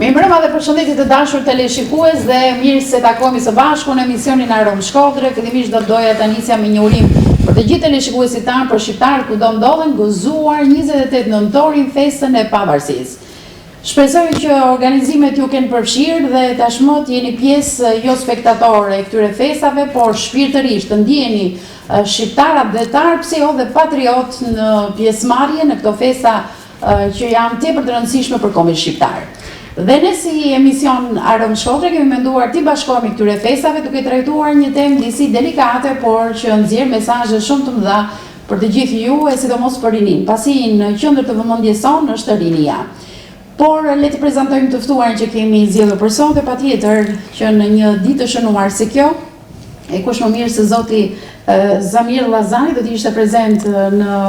Mirëmbrëma dhe përshëndetje të dashur teleshikues dhe mirë se takohemi së bashku në emisionin Aromë Shkodre. Fillimisht do doja ta nisja me një urim për të gjithë teleshikuesit tanë, për shqiptarët kudo ndodhen, gëzuar 28 nëntorin festën e pavarësisë. Shpresoj që organizimet ju kenë përfshirë dhe tashmë të jeni pjesë jo spektatore e këtyre festave, por shpirtërisht të ndiheni shqiptarë, atdhetarë, pse jo dhe patriotë në pjesëmarrje në këto festa që janë tepër të rëndësishme për kombin shqiptar. Dhe ne si emision Aromë Shkodre kemi menduar t'i bashkohemi këtyre festave duke trajtuar një temë disi delikate, por që nxjerr mesazhe shumë të mëdha për të gjithë ju e sidomos për rininë, pasi në qendër të vëmendjes sonë është rinia. Por le të prezantojmë të ftuarin që kemi zgjedhur për sot e patjetër që në një ditë të shënuar si kjo, E kush më mirë se zoti Zamir Llazani do të ishte prezent në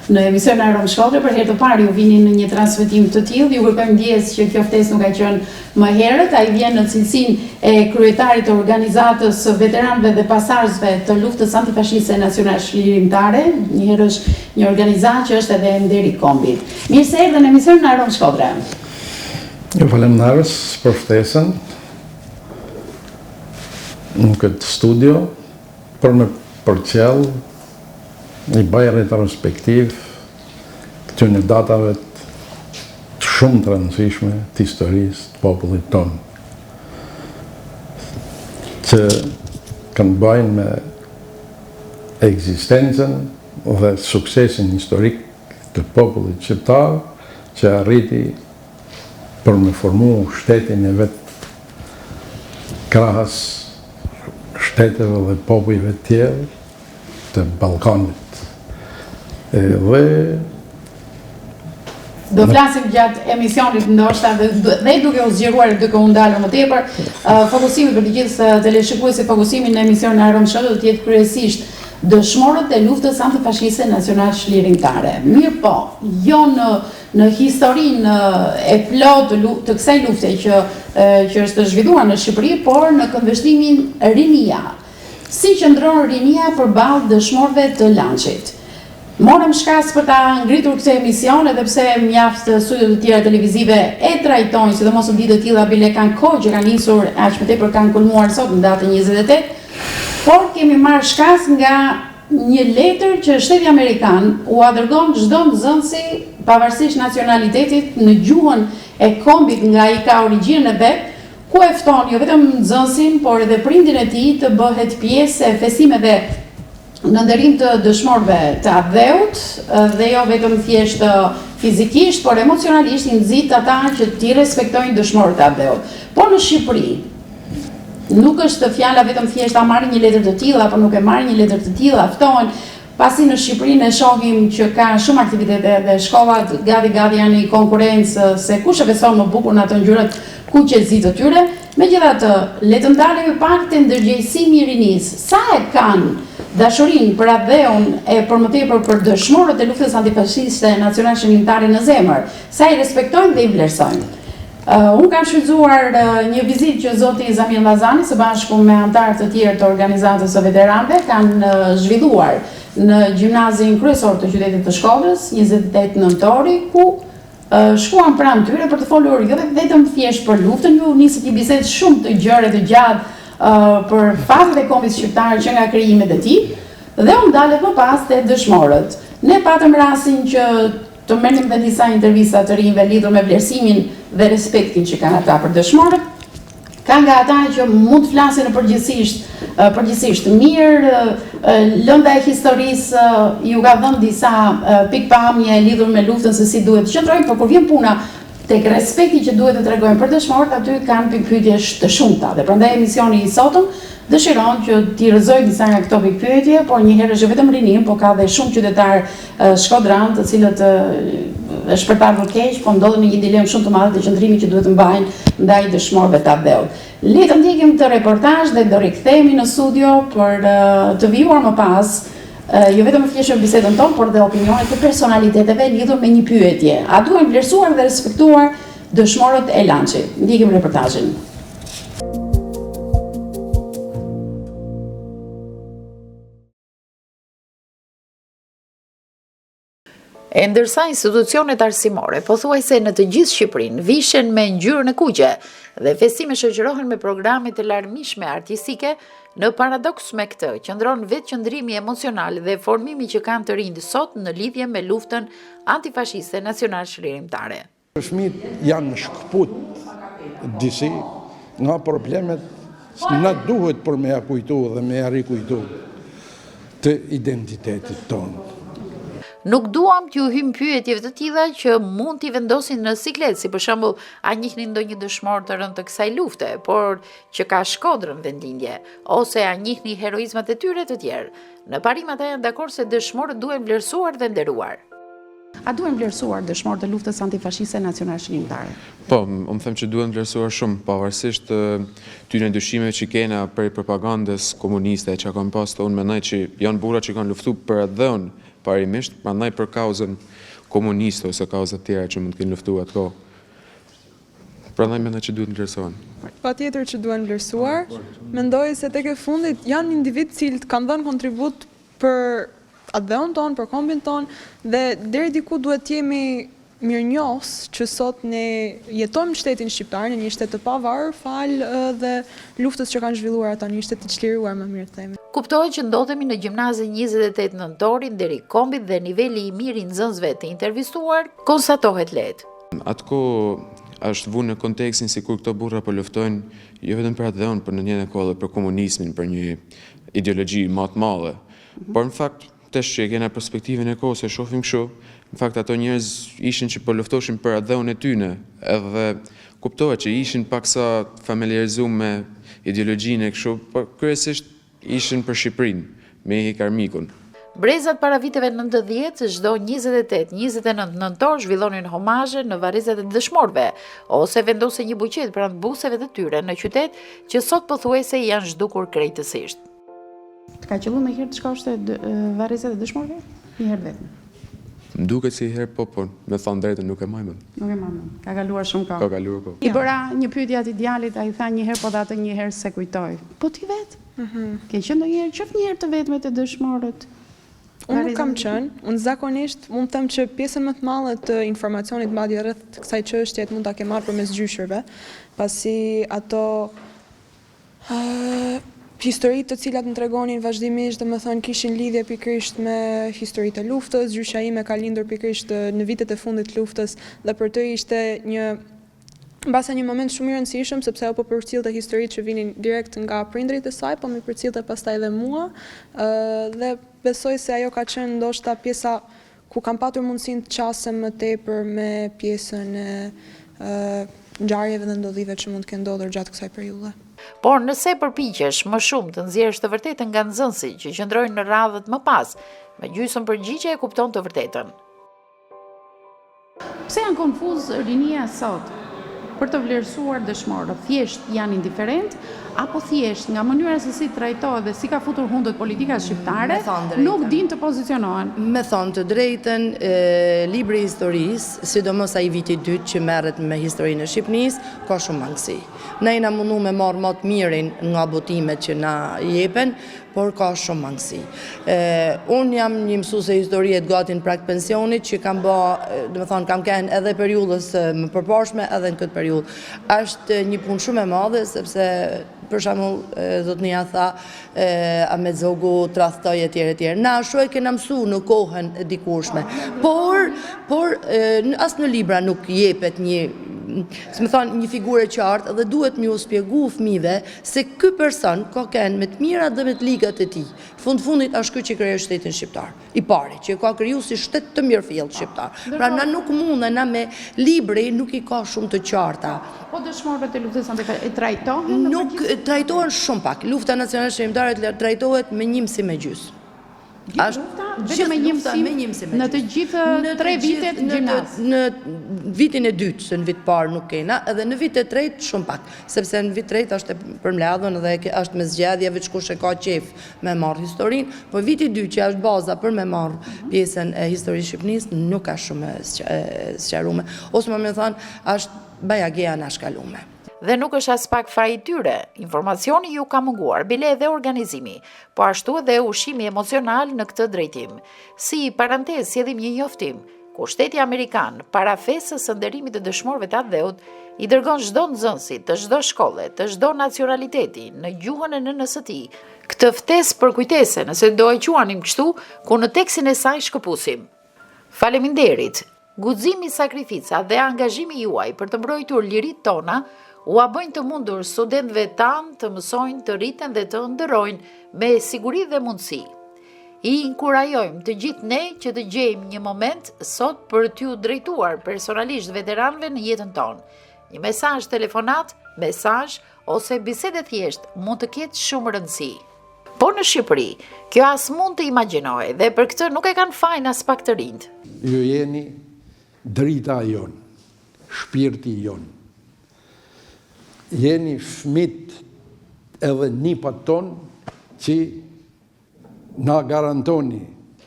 në emisionin Aromë Shkodre për herë të parë ju vini në një transmetim të tillë. Ju kërkojmë ndjesë që kjo ftesë nuk ka qenë më herët. Ai vjen në cilësinë e kryetarit të organizatës së veteranëve dhe pasardhësve të luftës antifashiste nacionalçlirimtare, njëherësh një organizatë që është edhe nderi i kombit. Mirë se erdhe në emisionin Aromë Shkodre. Ju faleminderit për ftesën. në këtë studio për me përcjell i bëj retrospektiv këtyne datave të shumë të rëndësishme të historisë të popullit tonë që kanë të bëjnë me ekzistencën dhe suksesin historik të popullit shqiptar që arriti për me formu shtetin e vet krahas shteteve dhe popujve të tjerë të Ballkanit. Dhe Do flasim gjatë emisionit ndoshta dhe, dhe duke u zgjeruar dhe duke u ndalur më tepër, fokusimi për të gjithë teleshikuesit, fokusimi në emisionin Aromë Shkodre do të jetë kryesisht dëshmorët e luftës antifashiste nacionalçlirimtare. Mirëpo, jo në Në historinë e plotë të kësaj lufte që që është zhvilluar në Shqipëri, por në këndvështrimin rinia. Si qëndron rinia përballë dëshmorëve të LANÇ-it? Morëm shkas për ta ngritur këtë emision, edhe pse mjaft studio të tjera televizive e trajtojnë, sidomos në ditë të tilla, bile kanë kohë që kanë nisur, aq më tepër kanë kulmuar sot në datën 28, por kemi marrë shkas nga Një letër që shteti amerikan ua dërgon çdo nxënësi pavarësisht nacionalitetit në gjuhën e kombit nga ai ka origjinën e vet, ku e fton jo vetëm nxënësin, por edhe prindin e tij të bëhet pjesë e festimeve në nderim të dëshmorëve të atdheut dhe jo vetëm thjesht fizikisht, por emocionalisht i nxit ata që t'i respektojnë dëshmorët e atdheut. Po në Shqipëri, Nuk është fjala vetëm thjesht a marrin një letër të tillë apo nuk e marrin një letër të tillë, a ftohen, pasi në Shqipëri ne shohim që ka shumë aktivitete dhe shkollat gati gati janë në konkurrencë se kush e feston më bukur në ato ngjyrat kuq e zi të tyre. Megjithatë, le të ndalemi pak te ndërgjegjësimi i rinisë. Sa e kanë dashurinë për atdheun e për më tepër për dëshmorët e luftës antifashiste nacionalçlirimtare në zemër, sa i respektojnë dhe i vlerësojnë. Unë kam shfrytëzuar një vizitë që zoti Zamir Llazani së bashku me anëtarë të tjerë të organizatës së veteranëve kanë zhvilluar në gjimnazin kryesor të qytetit të Shkodrës, 28 nëntori, ku shkuam pranë tyre për të folur jo vetëm thjesht për luftën, ju nisët një bisedë shumë të gjerë e të gjatë për fatet e kombit shqiptar që nga krijimet e tij dhe u ndalët më pas te dëshmorët. Ne patëm rastin që Të merrnim dhe disa intervista të rinjve lidhur me vlerësimin dhe respektin që kanë ata për dëshmorët. Ka nga ata që mund të flasin në përgjithësisht, përgjithësisht mirë, lënda e historisë ju ka dhënë disa pikëpamje lidhur me luftën se si duhet të qëndrojnë, por kur vjen puna tek respekti që duhet të tregojnë për dëshmorët, aty kanë pikëpyetje të shumta dhe prandaj emisioni i sotëm dëshiron që t'i rrëzojë disa nga këto pikëpyetje, por njëherësh jo vetëm rininë, po ka dhe shumë qytetarë shkodranë, të cilët është për të ardhur keq, po ndodhen në një dilemë shumë të madhe të qëndrimit që duhet të mbajnë ndaj dëshmorëve të atdheut. Le të ndjekim këtë reportazh dhe do rikthehemi në studio për të vijuar më pas jo vetëm thjesht me bisedën tonë, por dhe opinionet e personaliteteve lidhur me një pyetje. A duhen vlerësuar dhe respektuar dëshmorët e LANÇ-it? Ndjekim reportazhin. E ndërsa institucionet arsimore pothuajse në të gjithë Shqipërinë vishen me ngjyrën e kuqe dhe festimet shoqërohen me programe të larmishme artistike, në paradoks me këtë qëndron vetë qëndrimi emocional dhe formimi që kanë të rinjtë sot në lidhje me luftën antifashiste nacional-çlirimtare. Fëmijët janë shkëput disi nga problemet na duhet për me ja kujtu dhe me ja rikujtu të identitetit tonë. Nuk duam t'ju hyjmë pyetjeve të tilla që mund t'i vendosin në siklet, si për shembull, a njihni ndonjë dëshmor të rënë të kësaj lufte, por që ka Shkodrën vendlindje, ose a njihni heroizmat e tyre të tjerë. Në parim ata janë dakord se dëshmorët duhen vlerësuar dhe nderuar. A duhen vlerësuar dëshmorët e luftës antifashiste nacionalçlirimtare? Po, unë them që duhen vlerësuar shumë, pavarësisht tyne dyshimeve që kena prej propagandës komuniste që kanë pas, unë mendoj që janë burra që kanë luftu për atdheun parimisht, prandaj për kauzën komuniste ose kauzat tjera që mund të kenë luftu atë kohë. Prandaj mendoj që duhet vlerësohen. Patjetër që duhen vlerësuar. Mendoj se tek e fundit janë individë të cilët kanë dhënë kontribut për atdheun tonë, për kombin tonë dhe deri diku duhet të jemi mirënjohës që sot ne jetojmë në shtetin shqiptar, në një shtet të pavarur, falë dhe luftës që kanë zhvilluar ata, në një shtet të çliruar më mirë të themi. Kuptohet që ndodhemi në gjimnazin 28 Nëntori, Nderi i Kombit dhe niveli i mirë i nxënësve të intervistuar konstatohet lehtë. Atë kohë është vu në kontekstin sikur këto burra po luftojnë jo vetëm për atdheun, por në njëjtën kohë edhe për komunizmin, për një ideologji ma të madhe. Por në fakt, tash që e kena perspektivën e kohës e shohim kështu, në fakt ato njerëz ishin që po luftoshin për atdheun e tyne, edhe kuptohet që ishin paksa familiarizuar me ideologjinë e kështu, por kryesisht ishin për Shqipërinë, me i hek armikun. Brezat para viteve 90, çdo 28, 29 nëntor zhvillonin homazhe në varrezat e dëshmorëve, ose vendosej një buqetë pranë busteve të tyre në qytet që sot pothuajse janë zhdukur krejtësisht. Të ka qëlluar ndonjëherë të shkosh te varrezat e dëshmorëve? Një herë vetëm. Më duket si herë po, po me thënë drejtën nuk e maj mend. Nuk e maj mend. Ka kaluar shumë kohë. Ka kaluar kohë. I bëra një pyetje atij djalit, ai tha një herë po dhe atë një herë s'e kujtoj. Po ti vetë? Mhm. Ke qenë ndonjëherë, qoftë një herë të vetme te dëshmorët? Unë nuk kam qenë, unë zakonisht mund të them që pjesën më të madhe të informacionit madje rreth kësaj çështjeje mund ta kem marrë përmes gjyshërve, pasi ato Historitë të cilat më tregonin vazhdimisht, domethënë kishin lidhje pikërisht me historitë e luftës, gjyshja ime ka lindur pikërisht në vitet e fundit të luftës dhe për të ishte një mbase një moment shumë i rëndësishëm sepse ajo po përcillte historitë që vinin direkt nga prindërit e saj, po m'i përcillte pastaj edhe mua, dhe besoj se ajo ka qenë ndoshta pjesa ku kam patur mundësinë të qasem më tepër me pjesën e ngjarjeve dhe ndodhive që mund të kenë ndodhur gjatë kësaj periudhe. Por nëse përpiqesh më shumë të nxjerrësh të vërtetën nga nxënësit që qëndrojnë në radhët më pas, me gjysmë përgjigje e kupton të vërtetën. Pse janë konfuz rinia sot për të vlerësuar dëshmorët? Thjesht janë indiferentë apo thjesht nga mënyra se si trajtohet dhe si ka futur hundët politika shqiptare, nuk dinë të pozicionohen? Me thonë të drejtën, libri i historisë, sidomos ai i vitit dytë që merret me historinë e Shqipnisë, ka shumë mangësi. Na jena mundu me marrë ma të mirin nga botimet që na jepen, por ka shumë mangësi. Unë jam një mësuese historie gati në prag të pensionit që kam ba, domethonë, kam kenë edhe periudhës më përparshme edhe në këtë periudhë. Është një punë shumë e madhe, sepse për shembull, zotnia tha, Ahmet Zogu tradhtoi e tjerë e tjerë. Na ashtu e kena mësu në kohën e dikurshme, por, por as në libra nuk jepet një, si me thonë, një figurë e qartë dhe duhet me ju spjegu fmive Se ky person ka kenë me të mirat dhe me të ligat e tij. Në fund të fundit është ky që krijoi shtetin shqiptar. I pari që e ka kriju si shtet të mirëfilltë shqiptar. Pra na nuk mundem na me libri nuk i ka shumë të qarta. Po dëshmorët e luftës antifashiste trajtohen në Nuk trajtohen shumë pak. Lufta nacionale çlirimtare trajtohet me një mësim e gjysmë. Gjithë lufta, vetëm me një mësim, në të gjithë tre vitet gjimnaz. Në vitin e dytë, se në vit parë nuk kena, edhe në vit e tretë shumë pak, sepse në vit tretë është e përmbledhun dhe është me zgjedhje veç kush e ka qejf me marrë historinë, po viti i dytë që është baza për me marrë mhm. pjesën e historisë Shqipnisë, nuk është shumë e sqarume, ose më me thanë, është bajagi e anashkalume. Dhe nuk është aspak faji i tyre, informacioni ju ka munguar, bile edhe organizimi, po ashtu edhe ushqimi emocional në këtë drejtim. Si parantezë sjellim një njoftim. ku shteti amerikan, para festës së nderimit të dëshmorëve të atdheut, i dërgon çdo nxënësi të çdo shkolle, të çdo nacionaliteti, në gjuhën e nënës së tij, këtë ftesë përkujtese, nëse do e quanim kështu, ku në tekstin e saj shkëpusim. Faleminderit! Guximi, sakrifica dhe angazhimi juaj për të mbrojtur liritë tona ua bëjnë të mundur studentëve tanë të mësojnë, të rriten dhe të ëndërrojnë me siguri dhe mundësi. I inkurajojmë të gjithë ne që të gjejmë një moment sot për t'iu drejtuar personalisht veteranëve në jetën tonë. Një mesazh telefonatë, mesazh ose bisedë e thjeshtë mund të ketë shumë rëndësi. Po në Shqipëri, kjo as mund të imagjinohej dhe për këtë nuk e kanë fajin aspak të rinjtë. Ju jeni drita jonë, shpirti jonë. Jeni fmijt edhe nipat tonë që Na garantoni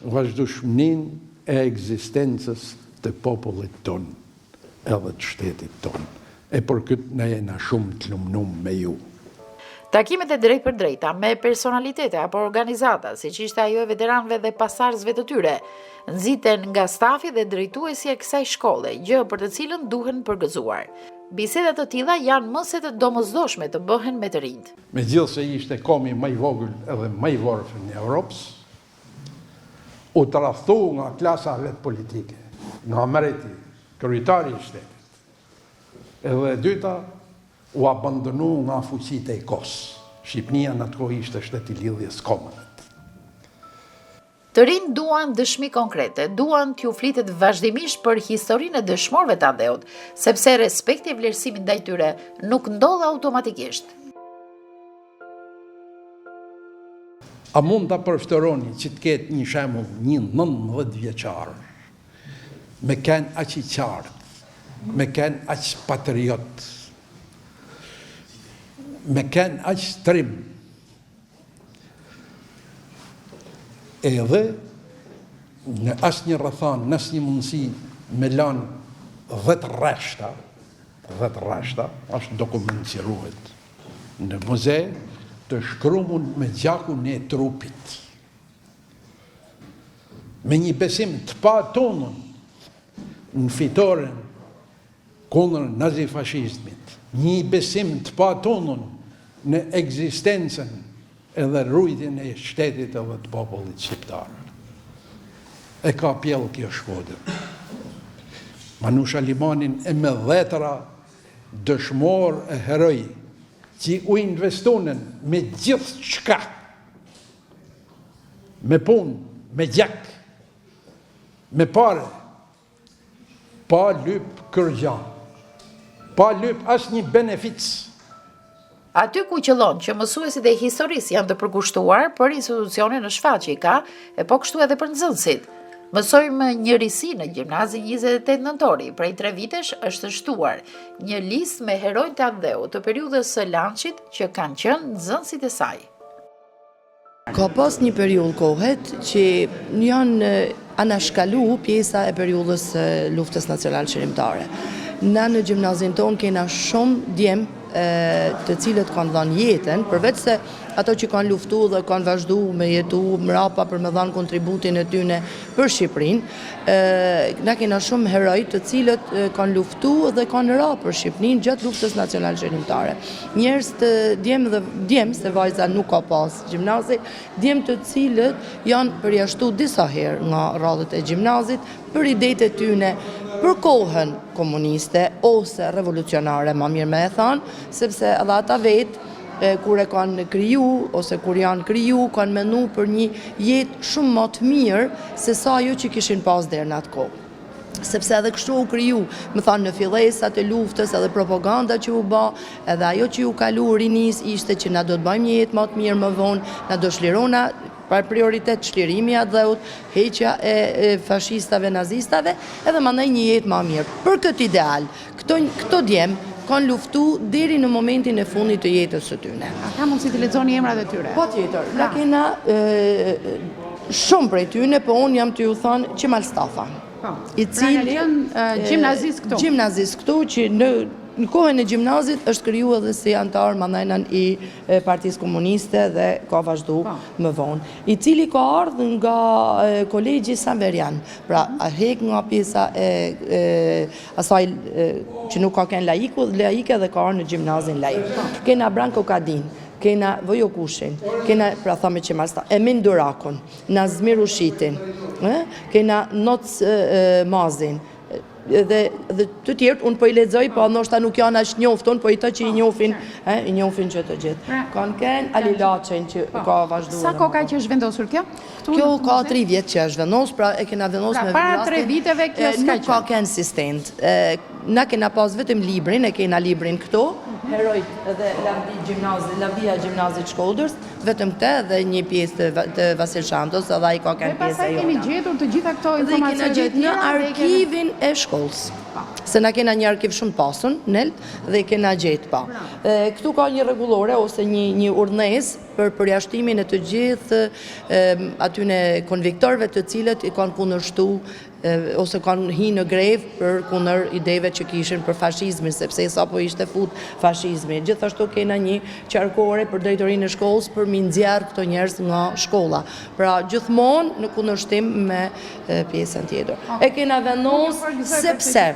vazhdueshmëninë e ekzistencës të popullit tonë edhe të shtetit tonë. E për këtë ne jena shumë të lumnum me ju. Takimet e drejtpërdrejta me personalitete apo organizata, siç ishte ajo e veteranëve dhe pasardhësve të tyre, nxiten nga stafi dhe drejtuesia e kësaj shkolle, gjë për të cilën duhen përgëzuar. Biseda të tilla janë më se të domosdoshme të bëhen me të rinjtë. Megjithëse ishte komi më i vogël edhe më i vorfën i Evropës, u tradhtu nga klasa e vet politike, nga mreti, kryetari i shtetit. Edhe e dyta, u abandonu nga fuqitë e kohës. Shqipnia në atë kohë ishte shtet i Lidhjes së Kombeve. Të rinjtë duan dëshmi konkrete, duan t'ju flitet vazhdimisht për historinë e dëshmorëve të atdheut, sepse respekti e vlerësimi ndaj tyre nuk ndodh automatikisht. A mund ta përfytyroni që të ketë një shembull një 19 vjeçar me kenë aq i qartë, me kenë aq patriot, me kenë aq trim, Edhe në asnjë rrethanë, në asnjë mundësi me lanë dhetë rreshta, dhetë rreshta, është dokument që ruhet në muze, të shkrumun me gjakun e trupit. Me një besim të patundun në fitoren kundër nazifashizmit, një besim të patundun në ekzistencën edhe rujtjen e shtetit edhe të popullit shqiptar. E ka pjellë kjo Shkodër. Manush Alimanin e me dhetëra dëshmorë e heroj që u investunën me gjithçka, me punë, me gjak, me pare, Pa lyp kërgja. Pa lyp asnjë benefic. Aty ku qëllon që mësuesit e historisë janë të përkushtuar për institucionin në shfaqje ka, e po kështu edhe për nxënësit. Mësojmë një risi në gjimnazin 28 nëntori, prej tre vitesh është shtuar një listë me heronjtë e atdheut të periudhës së LANÇ-it që kanë qenë nxënësit e saj. Ka pas një periudhë kohe që janë anashkalu pjesa e periudhës së luftës nacional çlirimtare. Na në gjimnazin tonë kena shumë djem të cilët kanë dhanë jetën, përveç se ato që kanë luftu dhe kanë vazhdu me jetu mrapa për me dhanë kontributin e tyne për Shqipërinë, na kena shumë heroj të cilët kanë luftu dhe kanë ra për Shqipërinë gjatë luftës nacional çlirimtare. Njerëz të djem dhe djem se vajza nuk ka pas gjimnazi, djem të cilët janë përjashtu disa herë nga radhët e gjimnazit për idetë e tyne për kohën komuniste ose revolucionare, ma mirë me e thanë, sepse edhe ata vetë kur e kanë kriju ose kur janë kriju, kanë menu për një jetë shumë ma të mirë se sa ajo që kishin pas deri në atë kohë. Sepse edhe kështu u kriju, me thanë në fillesat e luftës edhe propaganda që u ba, edhe ajo që ju kalu rinisë ishte që na do të bëjmë një jetë ma të mirë më vonë, na do çlirona, pra prioritet çlirimi i atdheut, heqja e fashistave, nazistave, edhe mandej një jetë ma mirë. Për këtë ideal, këto, këto djem kanë luftu deri në momentin e fundit të jetës së tyne. A ka mundësi të lexoni emrat e tyre? Patjetër, na kena shumë prej tyne, po unë jam tu ju thanë Qemal Stafa. Po. I pra cili pra ka qenë gjimnazist këtu. Gjimnazist këtu që në. Në kohën e gjimnazit është kriju edhe si anëtar mandena i Partisë Komuniste dhe ka vazhdu po. më vonë. I cili ka ardhë nga kolegji Saverian, pra mhm. a hek nga pjesa e, e asaj që nuk ka kenë laiku, laike dhe ka ardhë në gjimnazin laik. Po. Kena Branko Kadin, kena Vojo Kushin, kena, pra thame që masta, Emin Durakun, Nazmi Rushitin, kena Noc Mazin, dhe dhe të tjerët unë po i lexoj, po ndoshta nuk janë aq njoftun, po ita që i njohin, ë, i njohin që të gjithë. Pra, Kanë ken Ali Laçin që po. ka vazhduar. Sa kohë ka që është vendosur kjo? Këtu kjo ka 3 vjet që është vendosur, pra e kena vendosur pra, me para 3 viteve kjo s'ka nuk ka ken si stendë. Na kena pas vetëm librin, e kena librin këtu, mhm. Herojt edhe lavdi gjimnazit, lavdia e gjimnazit Shkodrës, Vetëm këtë dhe një pjesë të të Vasil Shantos, edhe ai ka qenë pjesë e jona. Dhe pastaj keni gjetur të gjitha këto informacione të tjera. Dhe i kena gjetë në arkivin e shkollës. Po. Se na kena një arkiv shumë të pasun, nelt, dhe i kena gjetë, po. Këtu ka një rregullore ose një një urdhnesë për përjashtimin e të gjithë atyne konviktorëve të cilët i kanë kundërshtu ose kanë hi në grevë për kundër ideve që kishin për fashizmin, sepse sapo ishte fut fashizmi. Gjithashtu kena një qarkore për drejtorinë e shkollës për m'i nxjerrë këto njerëz nga shkolla. Pra gjithmonë në kundërshtim me pjesën tjetër. E kena vendos sepse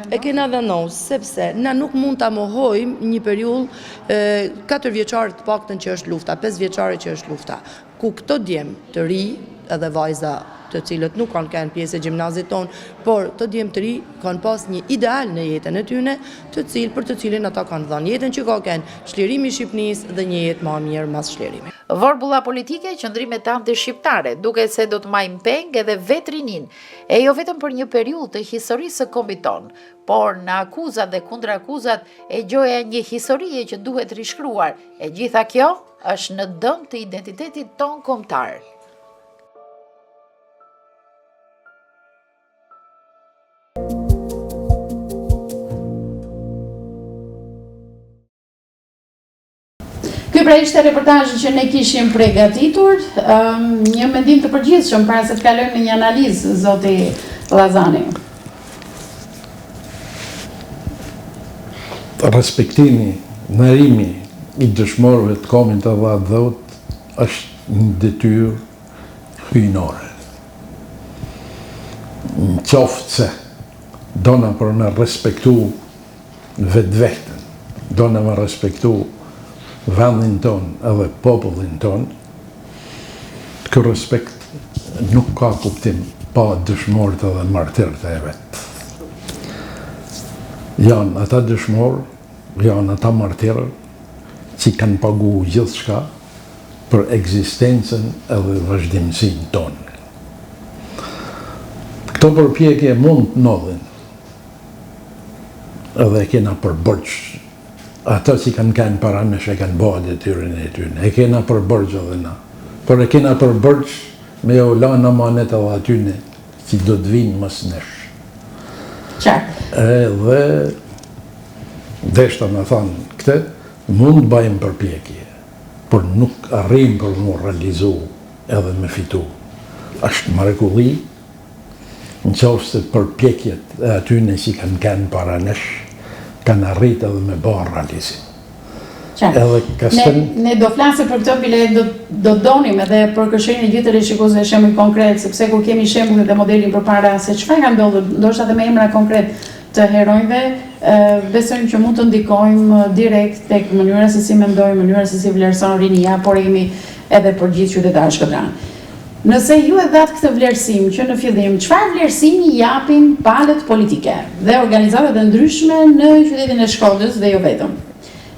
e kena vendos sepse na nuk mund ta mohojmë një periudhë katërvjeçare të paktën që është lufta, pesëvjeçare që është lufta. ku këto djem të ri edhe vajza të cilët nuk kanë qenë pjesë e gjimnazit tonë, por këto djem të ri kanë pas një ideal në jetën e tyne, të cilë për të cilin ata kanë dhënë jetën që ka qenë çlirimi i Shqipnisë dhe një jetë ma mirë mas çlirimit. Vorbulla politike, qëndrimet antishqiptare, duket se do të mbajnë peng edhe vetë rininë, e jo vetëm për një periudhë të historisë së kombit tonë, por në akuzat dhe kundrakuzat e gjoja një historie që duhet rishkruar, e gjitha kjo është në dëm të identitetit tonë kombëtar. Ky pra ishte reportazhi që ne kishim pregatitur, një mendim të përgjithshëm para se të kalojmë në një analizë, zoti Llazani. Respektimi, nderimi i dëshmorëve të kombit edhe atdheut është një detyrë hyjnore. Në qoftë se dona për me respektu vetvehten, dona me respektu vendin tonë edhe popullin tonë, ky respekt nuk ka kuptim pa dëshmorët edhe martirët e vet. Janë ata dëshmorë, janë ata martirë që kanë pagu gjithçka për ekzistencën edhe vazhdimësinë tonë. Këto përpjekje mund të ndodhin, edhe e kena për borxh ata që kanë qenë para nesh e kanë ba detyrën e tyne, e kena për borxh edhe na, por e kena për borxh me jau lanë amanet edhe atyne që do të vinë mas nesh. Qartë. Edhe deshta me thanë këtë, mund të bajmë përpjekje, por nuk arrijmë për m'u realizu edhe me fitu. Është mrekulli Në qoftë se përpjekjet e atyne që kanë qenë para nesh, kanë arrit edhe me ba realizim. Edhe ne, ne do flasim për këtë, bile do, do donim edhe për kërshërinë e gjithë teleshikuesve shembuj konkret, sepse kur kemi shembullin dhe modelin përpara se çfarë ka ndodhur, ndoshta edhe me emra konkret të heronjve, besojmë që mund të ndikojmë direkt tek mënyra se si mendojmë, mënyra se si vlerëson rinia, por jemi edhe për gjithë qytetarët shkodranë. Nëse ju e dhatë këtë vlerësim që në fillim, çfarë vlerësimi japin palët politike dhe organizatat e ndryshme në qytetin e Shkodrës dhe jo vetëm?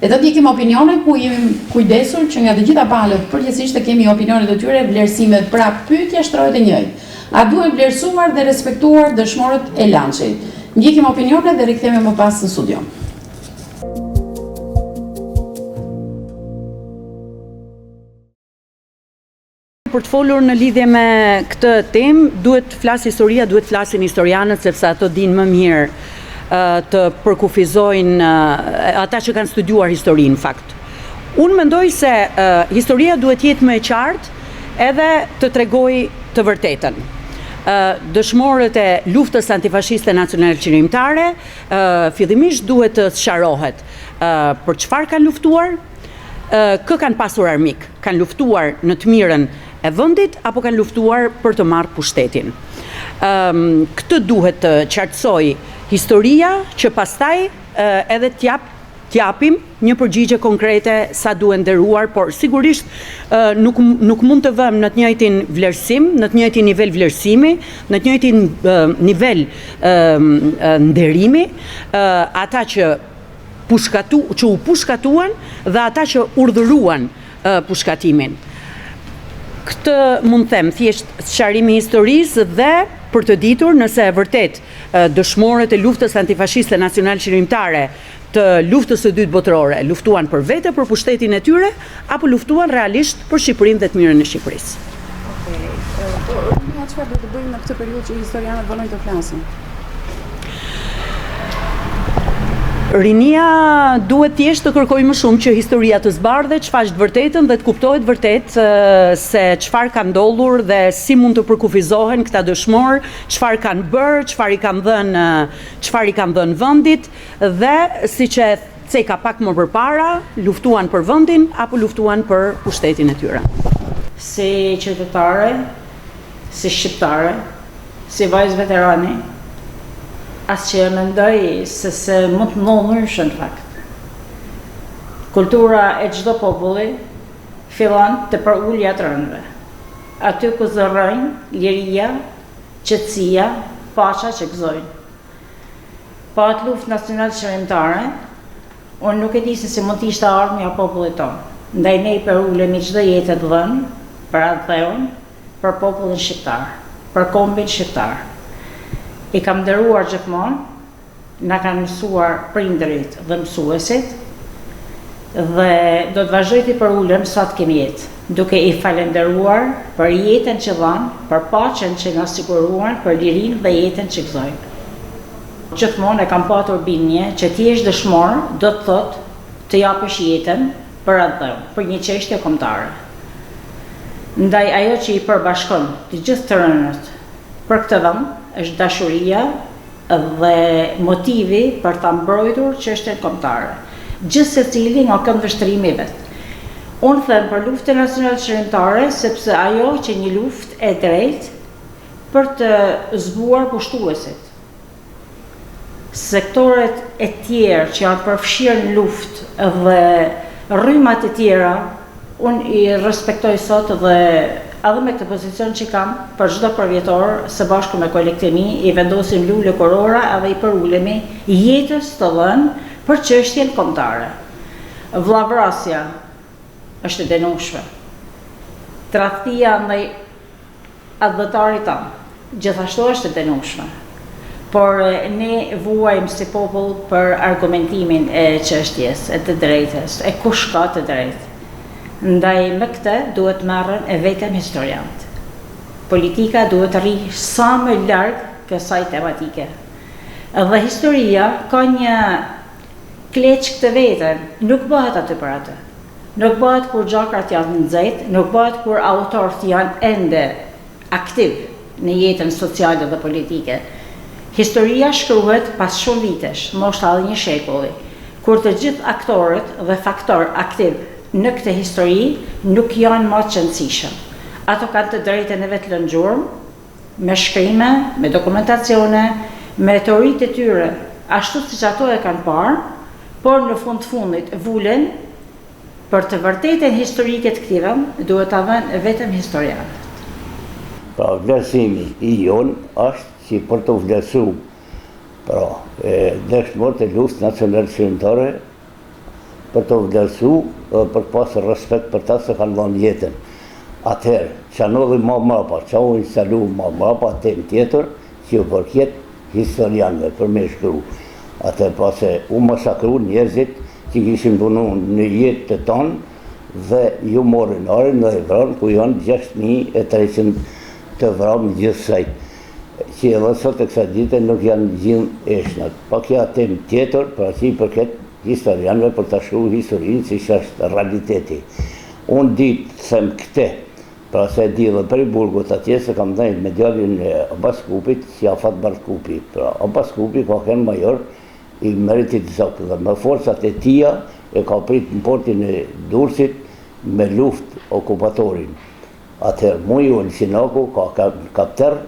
Le të ndjekim opinione ku jemi kujdesur që nga të gjitha palët përgjithësisht të kemi opinionet e tyre, vlerësimet, pra pyetja shtrohet e njëjtë. A duhen vlerësuar dhe respektuar dëshmorët e LANÇ-it? Ndjekim opinionet dhe rikthehemi më pas në studio. Për të folur në lidhje me këtë temë, duhet të flasë historia, duhet të flasin historianët sepse ato dinë më mirë të përkufizojnë ata që kanë studiuar historinë në fakt. Unë mendoj se historia duhet të jetë më e qartë edhe të tregojë të vërtetën. Dëshmorët e luftës antifashiste nacionalçlirimtare fillimisht duhet të sqarohet për çfarë kanë luftuar, kë kanë pasur armik, kanë luftuar në të mirën e vendit apo kanë luftuar për të marrë pushtetin. Këtë duhet të qartësojë historia që pastaj edhe të japë të japim një përgjigje konkrete sa duhen nderuar, por sigurisht nuk nuk mund të vëmë në të njëjtin vlerësim, në të njëjtin nivel vlerësimi, në të njëjtin nivel nderimi ata që pushkatu, që u pushkatuan dhe ata që urdhëruan pushkatimin. Këtë mund të them, thjesht sqarimi i historisë dhe për të ditur nëse vërtet dëshmorët e luftës antifashiste nacionalçlirimtare të Luftës së Dytë Botërore luftuan për vete, për pushtetin e tyre, apo luftuan realisht për Shqipërinë dhe të mirën e Shqipërisë. Okej. Po, rinia çfarë duhet të bëjë në këtë periudhë që historianët vonojnë të flasin? Rinia duhet thjesht të kërkojë më shumë që historia të zbardhet, shfaqë të vërtetën dhe të kuptohet vërtet se çfarë ka ndodhur dhe si mund të përkufizohen këta dëshmorë, çfarë kanë bërë, çfarë i kanë dhënë, çfarë i kanë dhënë vendit dhe siç e ceka pak më përpara, luftuan për vendin apo luftuan për pushtetin e tyre. Si qytetare, si shqiptare, si vajzë veterani, as që e mendoj se se mund të ndodhë ndryshe në fakt. Kultura e çdo populli fillon te përulja e të rënëve. Aty ku zë rrënjë liria, qetësia, paqa që gëzojnë. Pa atë luftë nacionalçlirimtare, unë nuk e di se si mund të ishte ardhmja e popullit tonë. Ndaj ne i përulemi çdo jete të dhënë për atdheun, për popullin shqiptar, për kombin shqiptar. I kam nderuar gjithmonë, na kanë mësuar prindërit dhe mësuesit dhe do të vazhdoj t'i përulem sa të kem jetë, duke i falënderuar për jetën që dhanë, për paqen që na siguruan, për lirinë dhe jetën që gëzojmë. Gjithmonë e kam patur bindje që të jesh dëshmor do të thotë të japësh jetën për atdheun, për një çështje kombëtare. Ndaj ajo që i përbashkon të gjithë të rënët për këtë vend është dashuria dhe motivi për ta mbrojtur çështjen kombëtare. Gjithsecili nga këndvështrimi i vet. Unë them për luftën nacionalçlirimtare sepse ajo qe një luftë e drejtë për të zbuar pushtuesit. Sektorët e tjerë që janë përfshirë në luftë dhe rrymat e tjera Unë i respektoj sot dhe edhe me këtë pozicion që kam, për çdo përvjetor, së bashku me kolegët e mi, i vendosim lule kurora edhe i përulemi jetës të dhënë për çështjen kombëtare. Vllavrasja është e dënueshme. Tradhtia ndaj Atdhetarit tonë, gjithashtu është e dënueshme. Por ne vuajmë si popull për argumentimin e çështjes, e të drejtës, e kush ka të drejtë. Ndaj me këtë duhet të merren vetëm historianët. Politika duhet të rrijë sa më larg kësaj tematike. Dhe historia ka një kleçkë të vetën, nuk bëhet aty për aty. Nuk bëhet kur gjakrat janë të nxehtë, nuk bëhet kur autorët janë ende aktiv në jetën sociale dhe politike. Historia shkruhet pas shumë vitesh, ndoshta edhe një shekulli, kur të gjithë aktorët dhe faktorë aktiv në këtë histori nuk janë ma të qenësishëm. Ato kanë të drejtën e vet lënë gjurmë, me shkrime, me dokumentacione, me teoritë e tyre, ashtu siç ato e kanë parë, por në fund të fundit vulën për të vërtetën historike të këtij vend duhet ta vënë vetëm historianët. Pra vlerësimi i jonë është që për të vlerësu pra dëshmorët e luftës nacionalçlirimtare për të vlerësu dhe për të pasë respekt për ta se kanë dhënë jetën. Atëherë, ça ndodhi ma mrapa, ça u instalu ma mrapa, temë tjetër, që u përket historianëve për me shkru. Atëherë pasi u masakru njerëzit që kishin punu në jetë të tanë dhe ju morën arin dhe i vranë, ku janë 6300 të vramë gjithsej. Që edhe sot e kësaj dite nuk janë gjenë eshtnat. Po kjo temë tjetër, pra që i përket historianëve për ta shkru historinë siç është realiteti. Unë di të them këtë. Pra se e di dhe prej burgut atje se kam ndejt me djalin e Abas Kupit, si Afat Bardh Kupi. Pra Abas Kupi ka qenë major i Meritit Zog dhe me forcat e tija e ka prit në portin e Durrësit me luftë okupatorin. Atëherë Mujo Ulqinaku ka qenë kapter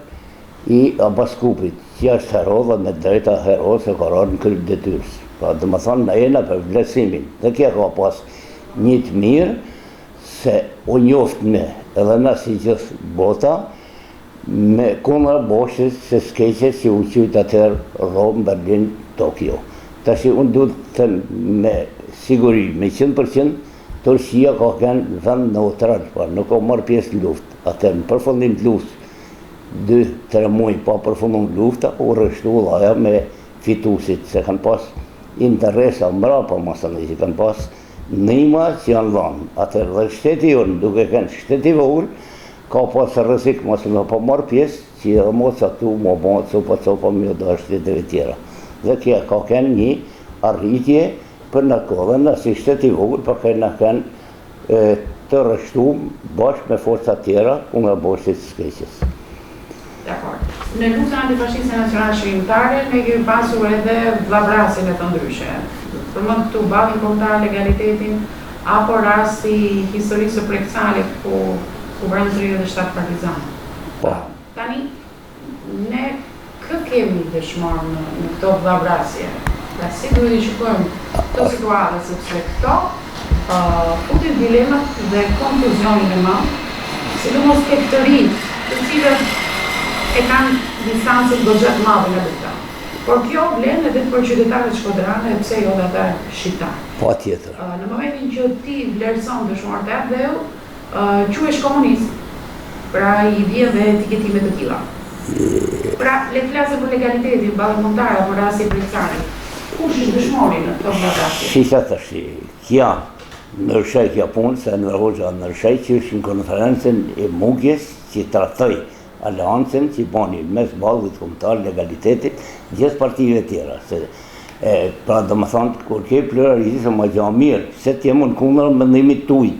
i Abas Kupit, që është hero dhe me drejta hero se ka ra në krye të detyrës. Pra domethënë na jena për vlerësimin dhe kjo ka pas një të mirë se u njoftme edhe na si gjithë bota me kundra boshtit së keqe që u qujt atëherë Romë, Berlin, Tokio. Tashi unë du të them me siguri, me 100%, Turqia ka qenë vend neutral, pra nuk ka marrë pjesë në luftë. Atëherë në përfundim të luftës, dy, tre muaj pa përfundu lufta, u rreshtu vllaja me fitusit, se kanë pas interesa mbrapa masanej që kanë pas Ndihma që janë dhanë, atëherë dhe shteti jonë, duke qenë shtet i vogël, ka pas rrezik mos me pa marrë pjesë, që edhe m'u caktu, m'u bo copa copa me ju da shteteve tjera. Dhe kjo ka qenë një arritje për në kohë, dhe na si shtet i vogël, pa kena qenë të rreshtum bashkë me forcat tjera kundra boshtit së keqes. Dakord. Në luftën antifashiste nacionalçlirimtare ne kemi pasur edhe vllavrasje me thënë ndryshe. Përmend këtu Ballin Kombëtar, Legalitetin apo rasti i historisë së Prek Calit ku u vranë 37 partizanë. Po. Tani Ne kë kemi dëshmor në në këto vllavrasje? Pra si duhet t'i shikojmë këto situata sepse këto futin dilemat dhe konfuzionin e madh, sidomos tek të rinjtë, të cilët e kanë distancën goxha të madhe nga lufta. Por kjo vlen edhe për qytetarët shkodranë e pse jo dhe ata shqiptarë. Patjetër. Në momentin që ti vlerëson dëshmorët e atdheut, Quhesh komunist, pra i vjen dhe etiketime të tilla. Pra, le të flasim për legalitetin, Ballin Kombëtar apo rasti i Prek Calit. Kush është dëshmori në këto vllavrasje? Shih tashi, kja ndryshoi kjo punë, se Enver Hoxha ndryshoi qysh në konferencën e Mukjes që traktoi aleancën që bani mes Ballit Kombëtar, Legalitetit, gjithë partive tjera, se e, pra domethënë, kur ke pluralizëm, ma gja mirë, se të jem unë kundër mendimit tuj,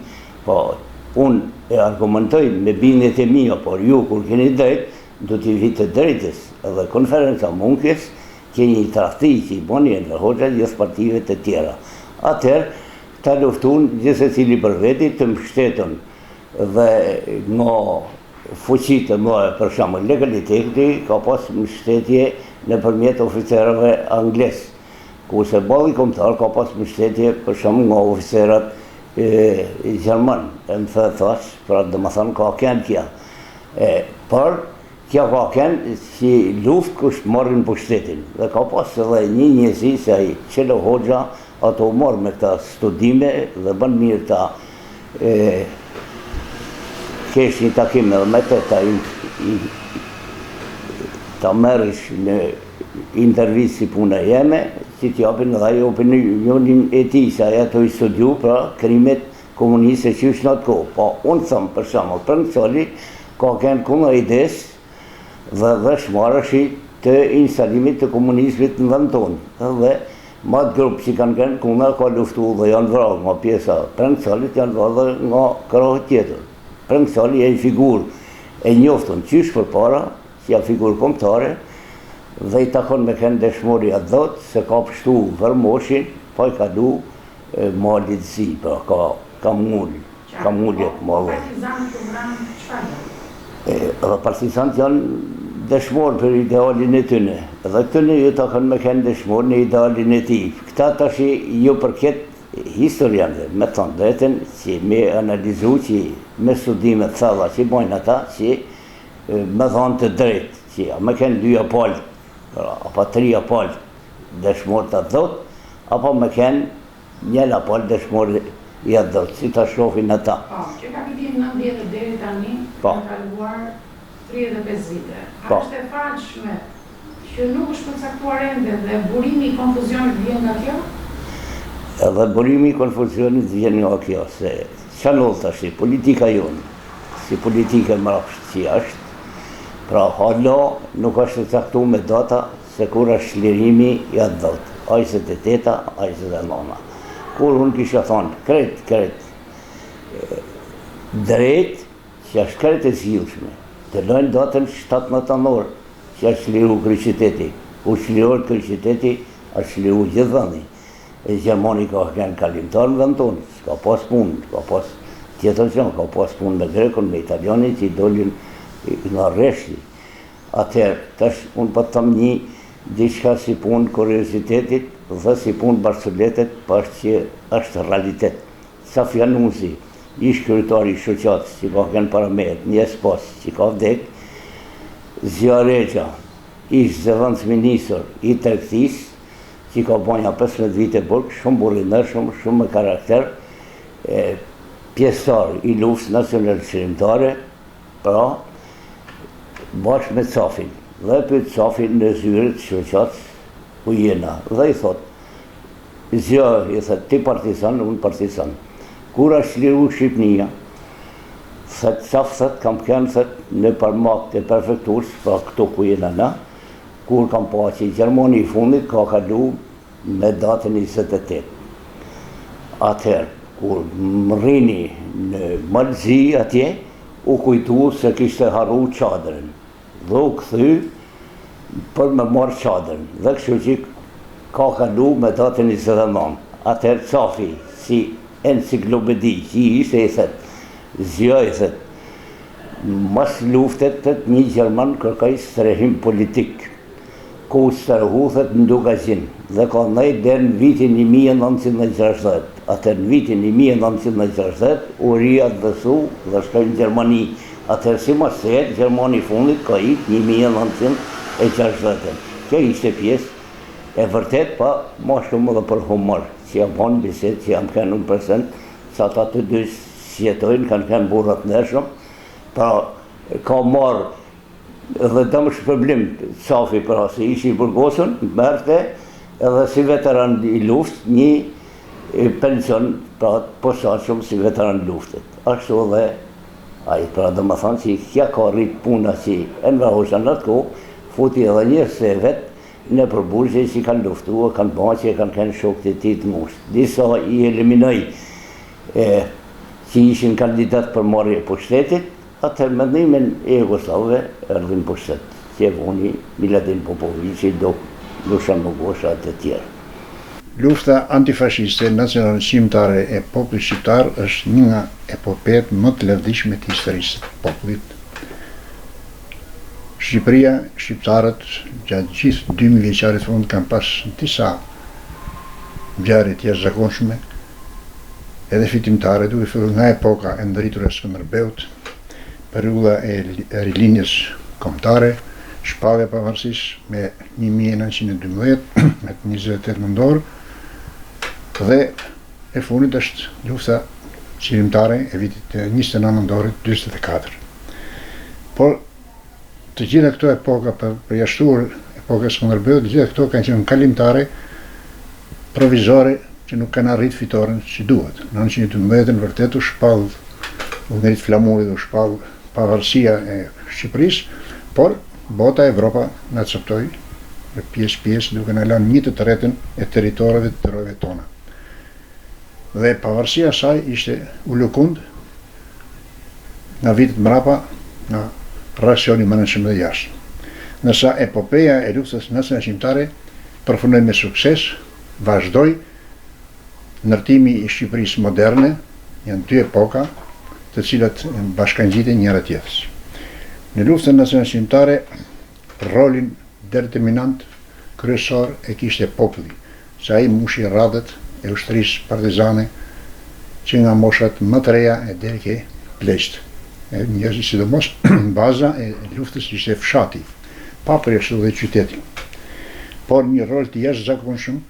Po, unë e argumentoj me bindjet e mia, por ju kur keni drejt, do t'i vi të drejtës edhe konferenca Mukjes, qe një tradhti që i boni Enver Hoxha gjithë partive të tjera. Atëherë, këta luftun gjithsecili për veti të mbështetun dhe nga fuqitë e mëdha, për shembull legaliteti ka pas mbështetje nëpërmjet oficerëve anglez, kurse Balli Kombëtar ka pas mbështetje për shembull nga oficerat gjerman, e më the thash, pra domethënë ka kenë kja. E, por, kja ka kenë si luftë kush marrin pushtetin. Dhe ka pas edhe një njësi se ai Çelo Hoxha ato u marrë me këta studime dhe bën mirë ta e, kesh një takim edhe me të ta, ta merrësh në intervistë si puna jeme, që t'japin edhe ai opinionin e tij, se ai ato i studiu, pra krimet komuniste qysh në atë kohë. Po, unë them, për shembull, Preng Cali ka kenë kundër idesë dhe dëshmarëshi të instalimit të komunizmit në vend tonë. Dhe me atë grup që kanë kenë kundër ka luftu dhe janë vrarë nga pjesa Preng Calit, janë vrarë dhe nga krahu tjetër. Preng Cali e një figurë e njoftun qysh përpara, Si a figurë kombëtare dhe i takon me kenë dëshmor i atdheut se ka pshtu Vermoshin pa i kalu Malit Zi pra ka ka ngul ka ngulje të madhe. Partizanët u vranë çfarë bënë? Edhe partizanët janë dëshmorë për idealin e tyne edhe këtyne ju takon me kenë dëshmor në idealin e tij këta tashi ju përket historianëve me thonë drejtën që me analizu që me studime të thella që bojnë ata që Me thanë të drejtë, që a me kenë dyja palët, pra, apo trija palët dëshmorë të atdheut, apo me kenë njëna palë dëshmorë i atdheut, si ta shohin ata. Po, që nga viti 90 deri tani, po. kanë kaluar 35 vite. A po. është e falshme që nuk është përcaktuar ende dhe burimi i konfuzionit vjen nga kjo? Edhe burimi i konfuzionit vjen nga kjo, se ça ndodh tashi, politika jonë, si politikë e mrapshtë që është, pra hala nuk është e caktu me data se kur është çlirimi i atdheut, a 28-a, a 29-a. Kur unë kisha thonë krejt, krejt, drejt, që është krejt e zgjidhshme, të lojnë datën 17 nëntor, që është çliru kryeqyteti. Kur çlirohet kryeqyteti, është çliru gjithë vendi. E gjermani ka qenë kalimtar në vend tonë, s'ka pas punë, ka pas tjetër gjë, ka pas punë me grekun, me italianin që i dolin nga rreshti. Atëherë, tash unë po të them një diçka si punë kuriozitetit dhe si punë barcoletet, po është që është realitet. Caf Januzi, ish kryetari i shoqatës që ka qenë para meje, një pas që ka vdek, Zija Rexha, ish zëvendësministër i tregtisë, që ka bo nja 15 vite burg, shumë burrë i ndershëm, shumë me karakter, e, pjesëtar i luftës nacional çlirimtare, pra, bashkë me Cafin, dhe e pyet Cafin në zyre të shoqatës ku jena, dhe i thot, Zija, i thot, ti partizan, unë partizan. Kur është çliru Shqipnia, thot, Caf, thot, kam qenë, thot, në parmak të prefekturës, pra këtu ku jena na, kur kam pa që gjermani i fundit ka kalu me datën 28. Atëherë, kur mrrini në Malzi atje, u kujtu se kishte harru çadrën dhe u kthy për me marrë çadrën dhe kështu që ka kalu me datën 29. Atëherë Cafi, si enciklopedi që ishte i thet, Zija i thet, mas luftet thet një gjerman kërkoi strehim politik, ku u strehu thet në Dukagjin dhe ka nejt deri në vitin 1960. Atëherë në vitin 1960 u riatdhesu dhe shkoi në Gjermani. Atëherë simas teje, gjermani i fundit ka ik 1960-ën. Kjo ishte pjesë e vërtetë, pa ma shumë edhe për humor, që jam bon bisedë, që jam qenë unë prezent, se ata të dy s'jetojnë, kanë qenë burra të ndershëm, pra ka marrë dhe dëmshpërblim Cafi pra se ish i burgosun, merrte edhe si veteran i luftës një pension pra të posaçëm si veteran luftet. Ashtu edhe ai, pra domethënë që kja ka rrit puna që Enver Hoxha në atë kohë, futi edhe njerëz të vet nëpër burgje që kanë luftu, kanë ba që kanë qenë shokët e tij të ngushtë. Disa i eliminoi e, që ishin kandidat për marrje e pushtetit, atëherë me ndihmën e Jugosllavëve erdhi në pushtet, që e vuni Miladin Popoviqi, Dushan Mugosha e të tjerë. Lufta antifashiste nacional-çlirimtare e popullit shqiptar është një nga epopetë më të lavdishme të historisë së popullit. Shqipëria, shqiptarët gjatë gjithë dymijëvjeçarit të fundit kanë pas disa ngjarje të jashtëzakonshme edhe fitimtare, duke filluar nga epoka e ndritur e Skënderbeut, periudha e Rilindjes Kombëtare, shpallja e pavarësisë me 1912, me 28 nëntor, dhe e fundit është lufta çlirimtare e vitit 29 nëntorit 44. Por të gjitha këto epoka, për përjashtuar epokën e Skënderbeut, të gjitha këto kanë qenë kalimtare, provizore, që nuk kanë arrit fitoren si duhet. Në 1912 vërtet u shpall, u ngrit flamuri dhe u shpall pavarësia e Shqipërisë, por bota Evropa na coptoi në pjesë pjesë duke na lënë një të tretën e territoreve të trojeve tona. Dhe pavarësia e saj ishte u lëkund nga vitet mbrapa nga reaksioni i brendshëm dhe jashtëm. Ndërsa epopeja e luftës nacionalçlirimtare përfundoi me sukses, vazhdoi ndërtimi i Shqipërisë moderne, janë dy epoka të cilat bashkangjiten njëra tjetrës. Në luftën nacionalçlirimtare rolin determinant kryesor e kishte populli, se ai mushi radhët e ushtrisë partizane që nga moshat më të reja e deri ke pleqtë. E njerëzit, sidomos baza e luftës ishte fshati, pa përjashtu dhe qytetin. Por një rol të jashtëzakonshëm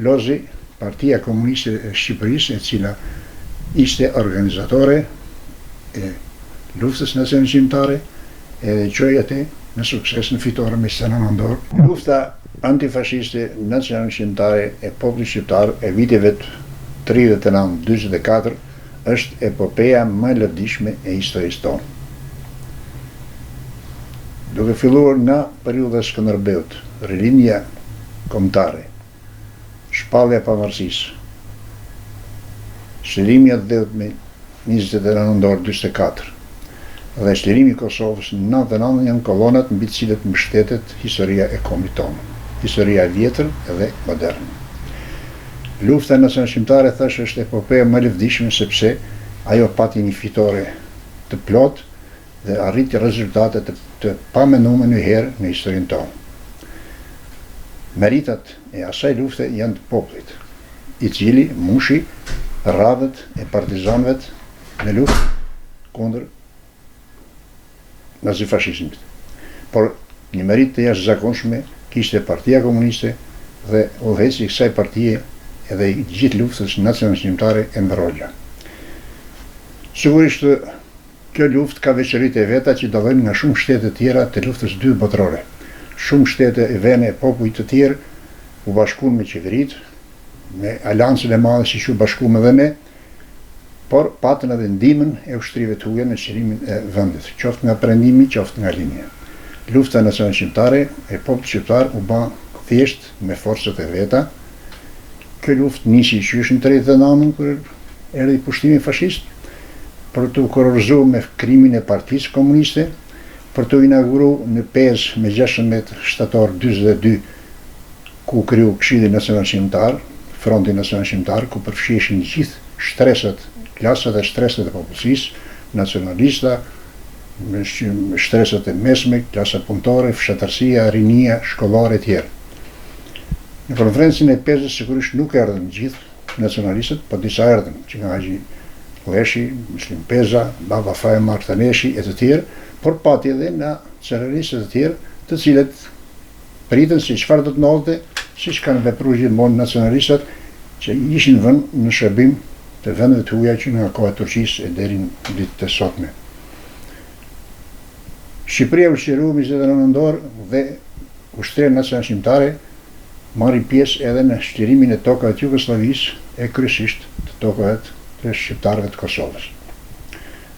lozi Partia Komuniste e Shqipërisë, e cila ishte organizatore e luftës nacionalçlirimtare edhe çoi atë në sukses në fitore me 29 nëntor. Lufta antifashiste nacionalçlirimtare e popullit shqiptar e viteve 39 44 është epopeja më e lavdishme e historisë tonë. Duke filluar nga periudha e Skënderbeut, Rilindja Kombëtare, shpallja e pavarësisë, çlirimi i atdheut me 29 nëntor 44. dhe çlirimi i Kosovës në 99 janë kolonat mbi të cilat mbështetet historia e kombit tonë, historia e vjetër dhe moderne. Lufta nacionalçlirimtare thashë është epopeja më e lëvdishme sepse ajo pati një fitore të plotë dhe arriti rezultate të të pamendume ndonjëherë në historinë tonë. Meritat e asaj lufte janë të popullit, i cili mushi radhët e partizanëve në luftë kundër nazifashizmit. Por një meritë të jashtëzakonshme kishte Partia Komuniste dhe udhëheqësi i kësaj partie edhe i gjithë luftës nacionalçlirimtare Enver Hoxha. Sigurisht kjo luftë ka veçoritë e veta që dallojnë nga shumë shtete të tjera të luftës së dytë botërore. Shumë shtete e vene e popuj të tjerë u bashkuan me qeveritë, me aleancën e madhe siç u bashkuam edhe ne, por patën edhe ndihmën e ushtrive të huaja në çlirimin e vendit, qoftë nga perëndimi, qoftë nga lindja. Lufta nacionalçlirimtare e popullit shqiptar u bë thjesht me forcat e veta. Kjo luftë nisi qysh në 39-ën kur erdhi pushtimi fashist, për t'u kurorëzuar me krijimin e Partisë Komuniste, për t'u inauguruar në Pezë me 16 shtator 42 ku u kriju Këshilli Nacional Çlirimtar, Fronti Nacional Çlirimtar, ku përfshiheshin gjithë shtresat, klasat e shtresat e popullsisë, nacionalista, shtresat e mesme, klasa punëtore, fshatërsia, rinia, shkollore etj. Në konferencën e Pezës sigurisht nuk erdhën gjithë nacionalistët, po disa erdhën, që nga Haxhi Lleshi, Myslim Peza, Baba Faje Martaneshi e të tjerë, por pati edhe nacionalistë të tjerë, të cilët Pritën se çfarë do të ndodhte, siç kanë vepruar gjithmonë nacionalistat që ishin vënë në shërbim të vendeve të huaja që nga koha e Turqisë e deri në ditët e sotme. Shqipëria u çlirua më 29 nëntor dhe Ushtria Nacionale Çlirimtare mori pjesë edhe në çlirimin e tokave të Jugosllavisë e kryesisht të tokave të shqiptarëve të Kosovës.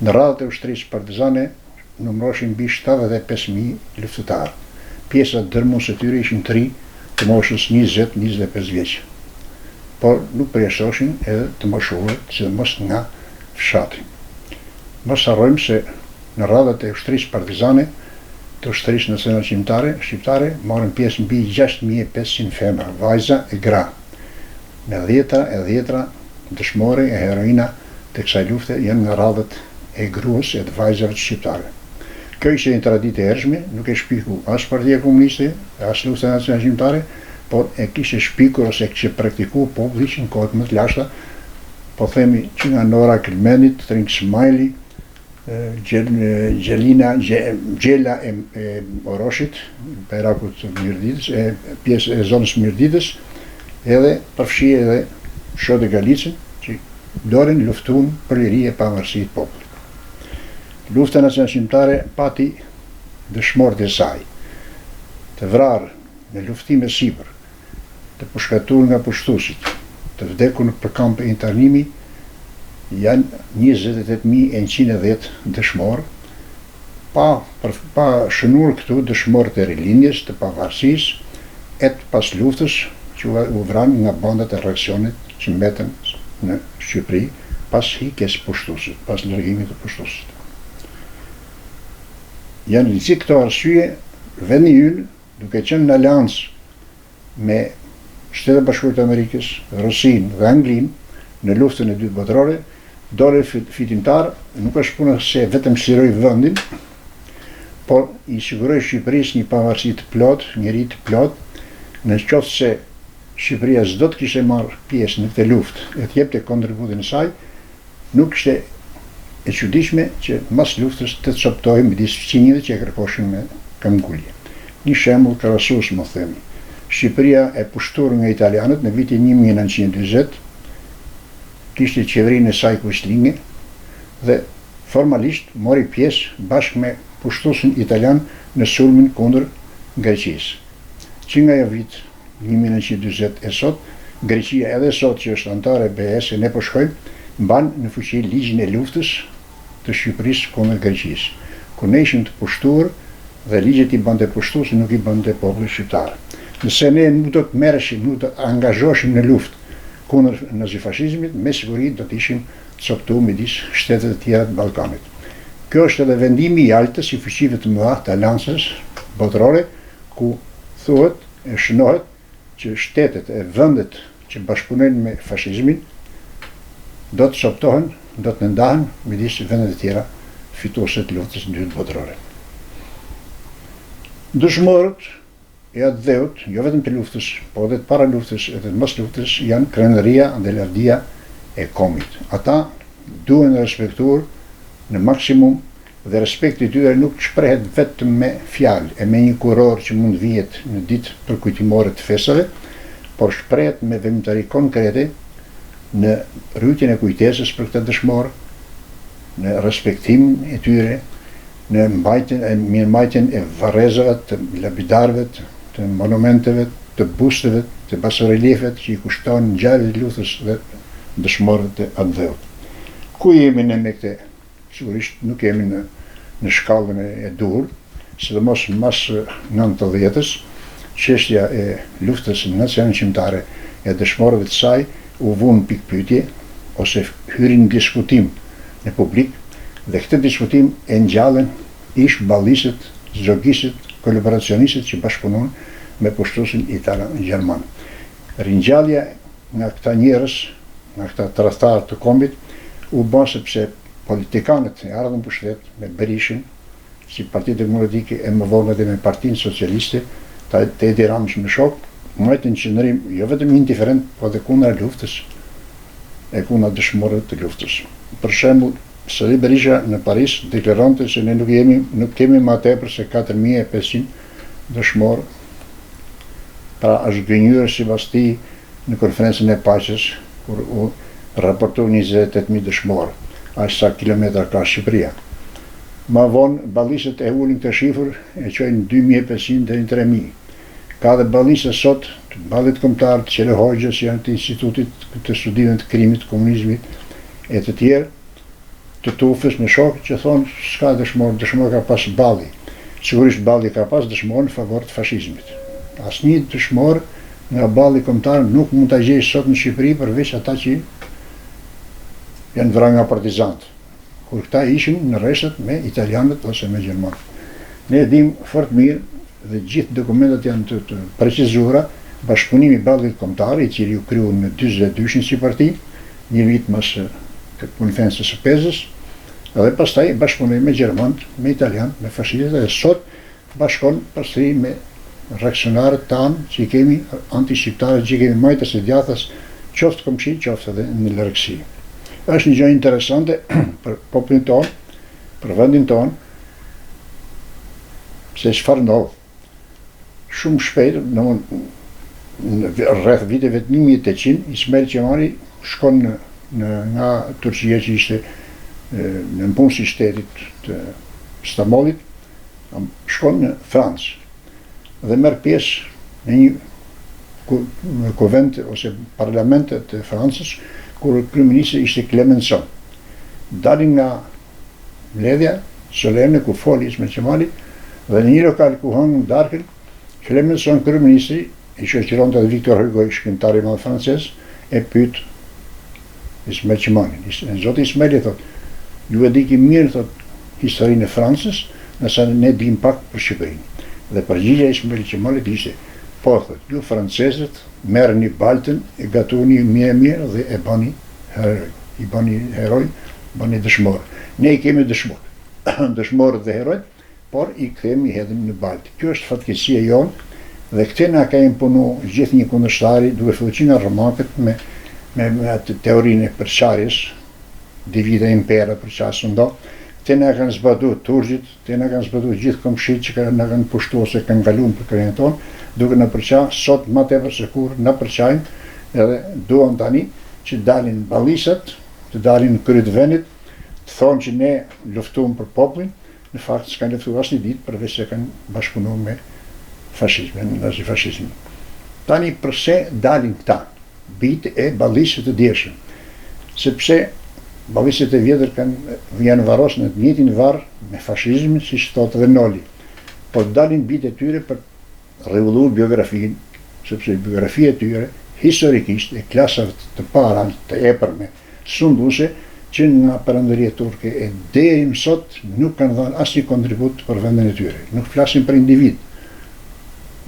Në radhët e ushtrisë partizane numëroshin mbi 75.000 luftëtarë. Pjesa dërrmuese e tyre ishin të rinj të moshës 20-25 vjeç. Por nuk përjashtoshin edhe të moshuar, sidomos nga fshati. Mos harrojmë se në radhët e ushtrisë partizane të ushtrisë nacionale çlirimtare shqiptare morën pjesë mbi 6500 femra, vajza e gra. Me dhjetra e dhjetra dëshmore e heroina të kësaj lufte janë nga radhët e gruas e të vajzave të shqiptare. Kjo ishte një traditë e hershme, nuk e shpiku as Partia Komuniste e as Lufta Nacionale Çlirimtare, por e kishte shpikur ose e kishte praktikuar populli që në kohët më të lashta, po themi që nga Nora e Kelmendit, Tringë Smajli, Gjelina, Gjela e, e Oroshit, Bajrakut të Mirditës, e pjesë e zonës Mirditës, edhe përfshi edhe Shote Galicën, që dolën luftun për liri e pavarësi të popullit. Lufta nacionale çlirimtare pati dëshmorët e saj, të vrarë në luftime sipër, të pushkatuar nga pushtuesit, të vdekur nëpër kampe internimi janë 28.110 dëshmorë, pa, për, pa shënuar këtu dëshmorët e rilindjes, të pavarësisë, e të pas luftës që u vranë nga bandat e reaksionit që mbetën në Shqipëri pas ikjes pushtuesit, pas largimit të pushtuesit. Janë gjithë këto arsye vendi ynë duke qenë në aleancë me Shtetet e Bashkuara të Amerikës, Rusinë dhe Anglinë në luftën e dytë botërore, doli fitimtar, nuk është puna se vetëm çliroi vendin, por i siguroi Shqipërisë një pavarësi të plotë, liri të plotë, në qoftë se Shqipëria s'do të kishte marrë pjesë në këtë luftë e të jepte kontributin e saj, Nuk ishte e çuditshme që mas luftës të copëtohej midis fqinjëve që e kërkoshin me këmbgulje. Një shembull krahasues mund të themi. Shqipëria e pushtuar nga italianët në vitin 1940 kishte qeverinë e saj kuislinge dhe formalisht mori pjesë bashkë me pushtuesin italian në sulmin kundër Greqisë. Që nga ajo vit 1940 e sot, Greqia edhe sot që është anëtare e BE-së e ne po shkojmë, mban në fuqi ligjin e luftës të Shqipërisë kundër Greqisë. Kur ne ishim të pushtuar dhe ligjet i bënte pushtuesi nuk i bënte populli shqiptar. Nëse ne nuk do të merreshim, nuk do të angazhoheshim në luftë kundër nazifashizmit, me siguri do të ishim copëtuar midis shteteve të tjera të Ballkanit. Kjo është edhe vendimi i Jaltës i fuqive të mëdha të Aleancës Botërore, ku thuhet e shënohet që shtetet e vendet që bashkëpunojnë me fashizmin do të copëtohen, do të ndahen midis vendeve të tjera fituese të Luftës së Dytë Botërore. Dëshmorët e atdheut, jo vetëm të luftës, po edhe të para luftës edhe të mas luftës, janë krenaria dhe lavdia e kombit. Ata duhen respektuar në maksimum dhe respekti i tyre nuk shprehet vetëm me fjalë e me një kurorë që mund vihet në ditë përkujtimore të festave, por shprehet me veprimtari konkrete në ruajtjen e kujtesës për këta dëshmorë, në respektimin e tyre, në mbajtjen e mirëmbajtjen e varrezave të lapidarëve, të monumenteve, të busteve, të basoreliefeve që i kushtohen ngjarjeve të luftës dhe dëshmorëve të atdheut. Ku jemi ne me këtë Sigurisht nuk jemi në në shkallën e duhur, sidomos mas nëntëdhjetës, çështja e luftës nacionalçlirimtare e dëshmorëve të saj u vu në pikëpyetje ose hyri në diskutim në publik dhe këtë diskutim e ngjallën ish ballistët, zogistët, kolaboracionistët që bashkëpunuan me pushtuesin italo-gjerman. Ringjallja nga këta njerëz, nga këta tradhtarë të kombit, u bë sepse politikanët e ardhur në pushtet me Berishën, si Parti Demokratike e më vonë edhe me Partinë Socialiste të Edi Ramës me shokë, mbajtën qëndrim jo vetëm indiferent, po edhe kundra luftës e kundra dëshmorëve të luftës. Për shembull, Sali Berisha në Paris deklaronte se ne nuk jemi nuk kemi ma tepër se 4500 dëshmorë, pra është gënjyer sipas tij në Konferencën e Paqes kur u raportu 28.000 dëshmorë, aq sa kilometra ka Shqipëria. Ma vonë ballistët e ulin këtë shifër e çojnë 2500 deri në 3000. Ka dhe ballistë sot të Ballit Kombëtar, të Çelo Hoxhës që janë të Institutit të Studimeve të Krimit, Komunizmit e të tjerë, të Tufës me shokë që thonë s'ka dëshmor, dëshmor ka pas Balli. Sigurisht Balli ka pas dëshmor në favor të fashizmit. Asnjë dëshmor nga Balli Kombëtar nuk mund ta gjejë sot në Shqipëri përveç ata që janë vra nga partizanët, kur këta ishin në rreshtat me italianët ose me gjermanët. Ne e dimë fort mirë dhe gjithë dokumentat janë të, të precizuara, bashkëpunimi i Ballit Kombëtar, i cili u kriju në 42-shin si parti, një vit mas konferencës së Pezës, dhe pastaj bashkëpunoi me gjermanët, me italianët, me fashistët dhe sot bashkon përsëri me reaksionarët tanë që i kemi antishqiptarët që i kemi majtas e djathtas, qoftë komshi, qoftë edhe në largësi. Është një gjë interesante për popullin tonë, për vendin tonë, se çfarë ndodh. Shumë shpejt, në rreth viteve 1800, Ismail Qemali shkon në, në nga Turqia që ishte nëpunës i shtetit të Stambollit, shkon në Francë dhe merr pjesë në një në kuvend ose parlament të Francës, kur kryeministri ishte Clemenceau. Dalin nga mbledhja solemne ku foli Ismail Qemali dhe në një lokal ku hëngën darkën, Clemenceau kryeministri, i shoqëronte edhe Victor Hugo, shkrimtari i madh francez, e pyet Ismail Qemalin. Zoti Ismail i thot, ju e dini mirë thot historinë e Francës, ndërsa ne dim pak për Shqipërinë. Dhe përgjigja e Ismail Qemalit ishte, po thot, ju francezët merrni baltën e gatuani mirë mirë dhe e bani heroj, i bani heroj, bani dëshmorë. Ne i kemi dëshmorë, dëshmorët dhe herojt, por i kthejmë i hedhim në baltë. Kjo është fatkeqësia jonë dhe këtë na ka imponu gjithnjë kundërshtari duke filluar që nga romakët me me, me atë teorinë e përçarjes, divide impera përça sundo, këtë na kanë zbatu turqit, këtë na kanë zbatu gjithë komshit që kanë na kanë pushtu ose kanë kaluar për krahinën tonë, duke na përça sot më tepër se kur na përçajnë edhe duan tani që dalin ballisat, të dalin në krye të vendit, të thonë që ne luftuam për popullin, në fakt s'kanë luftuar asnjë ditë përveç se kanë bashkëpunuar me fashizmin, nazifashizmin. Tani përse dalin këta, bijtë e ballistëve të djeshëm? Sepse ballistët e vjetër kanë janë varros në të njëjtin varr me fashizmin, siç thotë edhe Noli. Por dalin bijtë e tyre për rregullu biografinë, sepse biografia e tyre historikisht e klasave të para të epërme sunduese. që nga Perandoria Turke e deri më sot nuk kanë dhënë asnjë kontribut për vendin e tyre. Nuk flasim për individë,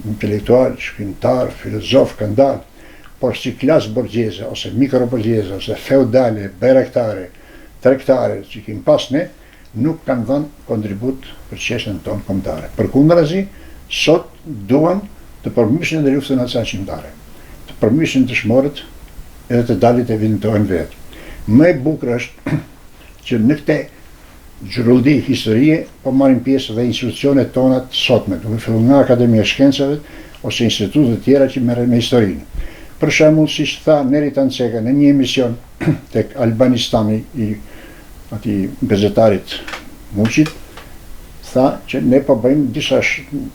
intelektualë, shkrimtarë, filozofë kanë dalë, por si klasë borgjeze ose mikroborgjeze ose feudale, bajraktare, tregtare që kemi pas ne, nuk kanë dhënë kontribut për çështjen tonë kombëtare. Përkundrazi, sot duan të përmbysin edhe luftën nacionalçlirimtare, të përmbysin dëshmorët edhe të dalin të evidentohen vetë. Më e bukur është që në këtë gjuruldi historie po marrin pjesë dhe institucionet tona të sotme, duke filluar nga Akademia e Shkencave ose institute të tjera që merren me historinë. Për shembull, siç tha Neritan Ceka në një emision tek Albanistani i atij gazetarit Muçit, tha që ne po bëjmë disa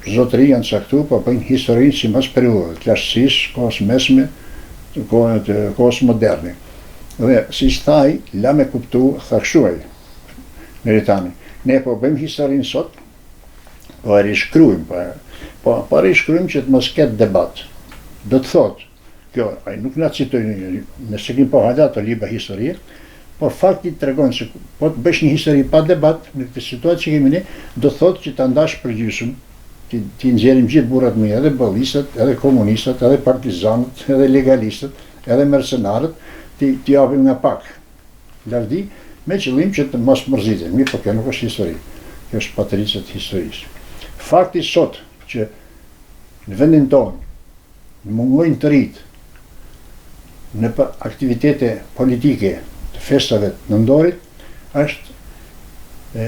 zotërinj janë caktu, po bëjnë historinë sipas periudhave, të lashtësisë, kohës mesme, kohës, kohës moderne. Dhe siç tha ai, la me kuptu, tha kështu ai, Neritani, ne po bëjmë historinë sot, po e rishkruajmë, po, po, po e rishkruajmë që të mos ketë debat. Do të thotë, Kjo, ai nuk na citoi në, ne s'e kemi pa hala ato libra historie, por fakti tregon se po të bësh një histori pa debat, në këtë situatë që kemi ne, do të thotë që ta ndash për gjysmë, t'i, t'i nxjerrim gjithë burrat mirë, edhe ballistët, edhe komunistët, edhe partizanët, edhe legalistët, edhe mercenarët, t'i, t'i japim nga pak lavdi, me qëllim që të mos mërziten. Mirëpo kjo nuk është histori. Kjo është patricë të historisë. Fakti sot që në vendin tonë Mungojnë të rinjtë nëpër aktivitete politike të festave të nëntorit është e,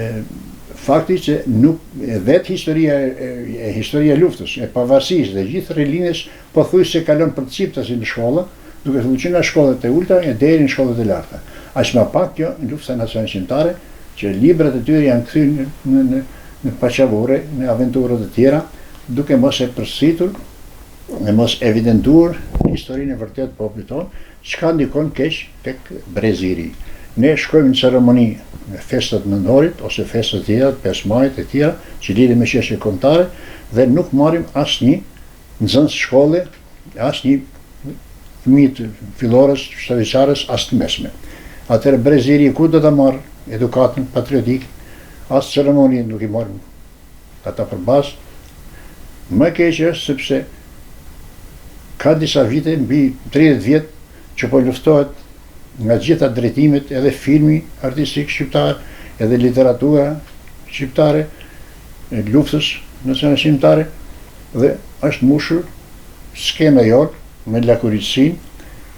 fakti që nuk e vetë historia e, e historia e luftës, e pavarësisë dhe gjithë rilindjes pothuajse kalon përciptazi në shkolla, duke filluar që nga shkollat e ulëta e deri në shkollat e larta. Aq më pak kjo në lufta nacionalçlirimtare, që librat e tyre janë kthyer në në në, në paçavure, në aventura të tjera, duke mos e përsëritur dhe mos evidentuar historinë e vërtetë të popullit tonë, çka ndikon keq tek brezi i ri. Ne shkojmë në ceremoni me festat e nëntorit ose festat e tjera, të 5 majit e tjera, që lidhen me çështje kombëtare dhe nuk marrim asnjë nxënës shkolle, asnjë fëmijë të fillores, shtatëvjeçares, as të mesme. Atëherë brezi i ri ku do ta marrë edukatën patriotike, as ceremoninë nuk i marrim ata për bazë. Më e keq është sepse ka disa vite, mbi 30 vjet, që po luftohet nga gjitha drejtimet edhe filmi artistik shqiptar, edhe literatura shqiptare, e luftës nacionalçlirimtare, dhe është mbushur skena jonë me lakuriqësinë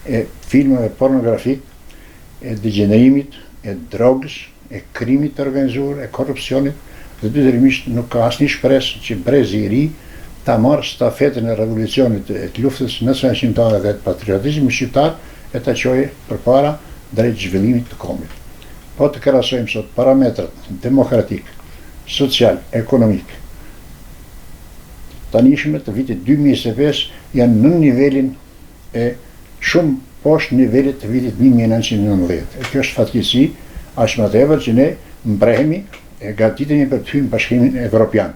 e filmave pornografik, e degjenerimit, e drogës, e krimit të organizuar, e korrupsionit dhe detyrimisht nuk ka asnjë shpresë që brezi i ri ta marrë stafetën e revolucionit e të luftës nacionalçlirimtare dhe të patriotizmit shqiptar e ta çojë përpara drejt zhvillimit të kombit. Po të krahasojmë sot parametrat demokratik, social, ekonomik, tanishme të vitit 2025 janë nën nivelin e shumë poshtë nivelit të vitit 1990. E kjo është fatkeqësi, aq më tepër që ne mprehemi e gatitemi për të hyrë në Bashkimin Evropian.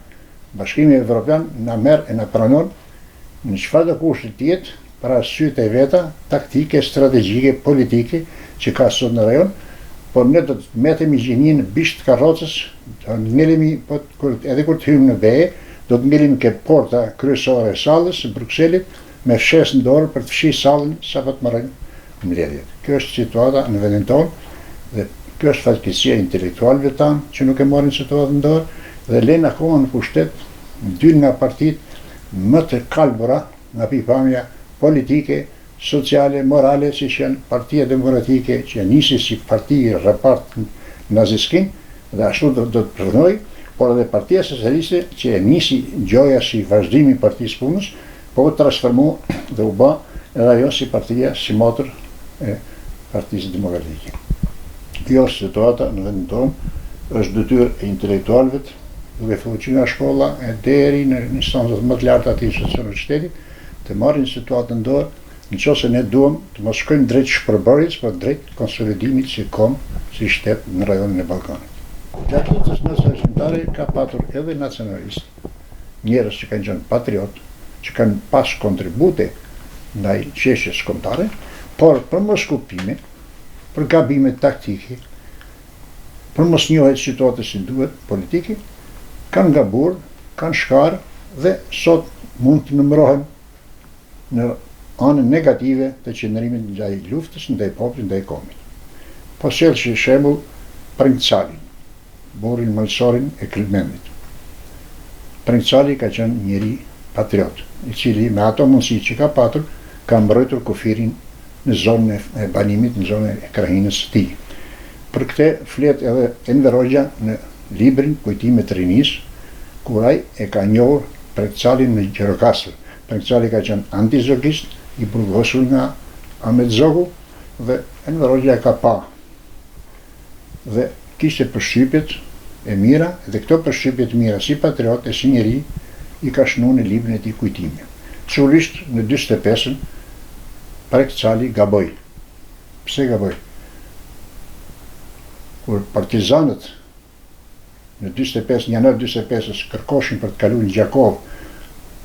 Bashkimi Evropian na merr e na pranon në çfarëdo kushti të jetë për arsyet e veta taktike, strategjike, politike që ka sot në rajon, por ne do të mbetemi gjithnjë në bisht të karrocës, do të ngelemi po kur edhe kur të hyjmë në BE, do të ngelemi ke porta kryesore e sallës së Brukselit me fshesë në dorë për të fshi sallën sapo të mbarojnë mbledhjet. Kjo është situata në vendin tonë dhe kjo është fatkeqësia e intelektualëve tanë që nuk e marrin situatën në dorë dhe lënë akoma në pushtet dy nga partitë më të kalbura nga pikëpamja politike, sociale, morale, siç janë Partia Demokratike që nisi si parti repart naziskin dhe ashtu do, do të përfundojë, por edhe Partia Socialiste që e nisi gjoja si vazhdim i Partisë Punës, po u transformu dhe u bë edhe ajo si partia si motër e Partisë Demokratike. Kjo është situata në vendin tonë, është detyrë e intelektualëve, duke filluar që nga shkolla e deri në instancat më të larta të institucioneve të shtetit, të marrin situatën në dorë, në qoftë se ne duam të mos shkojmë drejt shpërbërjes, por drejt konsolidimit si komb, si shtet në rajonin e Ballkanit. Gjatë luftës nacionalçlirimtare ka patur edhe nacionalistë, njerëz që kanë qenë patriotë, që kanë pas kontribute ndaj çështjes kombëtare, por për moskuptime, për gabime taktike, Për mosnjohje të situatës si duhet politike, kanë gabuar, kanë shkarë dhe sot mund të numërohen në anën negative të qëndrimit ndaj luftës, ndaj popullit, ndaj kombit. Po sjell si shembull Preng Calin, burrin malësorin e Kelmendit. Preng Cali ka qenë njeri patriot, i cili me ato mundësi që ka patur, ka mbrojtur kufirin në zonën e banimit, në zonën e krahinës së tij. Për këtë flet edhe Enver Hoxha në librin Kujtime të rinisë, kur ai e ka njohur Preng Calin në Gjirokastër. Preng Cali ka qenë antizogist, i burgosur nga Ahmet Zogu dhe Enver Hoxha e ka pa dhe kishte përshtypjet e mira dhe këto përshtypje të mira si patriot e si njeri i ka shënu në librin e tij Kujtime. Sigurisht në 45-ën Prek Cali gaboi. Pse gaboi? Kur partizanët në 45, në janar 45-ës kërkoshin për të kalu në Gjakovë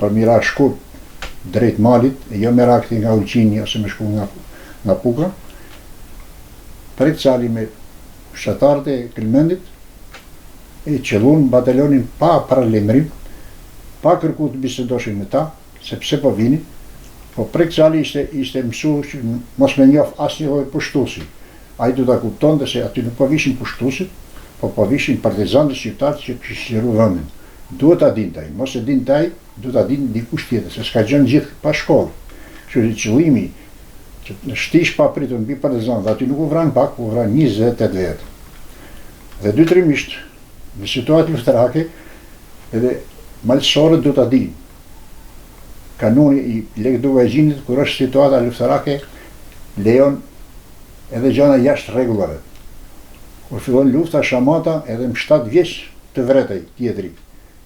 për m'i ra shkurt drejt malit, e jo me ra këtej nga Ulqini ose me shku nga nga Puka, Prek Cali me fshatarët e Kelmendit e qëllun batalionin pa paralajmërim, pa kërku të bisedoshin me ta, se pse po vinin, po Prek Cali ishte ishte mësu që mos me njof asnjë lloj pushtusi. Ai do ta kuptonte se aty nuk po vishin pushtusit, po po vishin partizanët shqiptarë që kishin çliru vendin. Duhet ta dinte ai, mos e dinte ai, duhet ta dinte dikush tjetër, se s'ka qenë gjithë pa shkollë. Kështu që qëllimi që të shtish papritur mbi partizanët dhe aty nuk u vranë pak, u vranë 28 vetë. Dhe detyrimisht, në situatë luftarake, edhe malësorët duhet ta dinë. Kanuni i Lekë Dukagjinit kur është situata luftarake lejon edhe gjana jashtë rregullave. Kur fillon lufta shamata edhe më 7 vjeç të vret ai tjetri,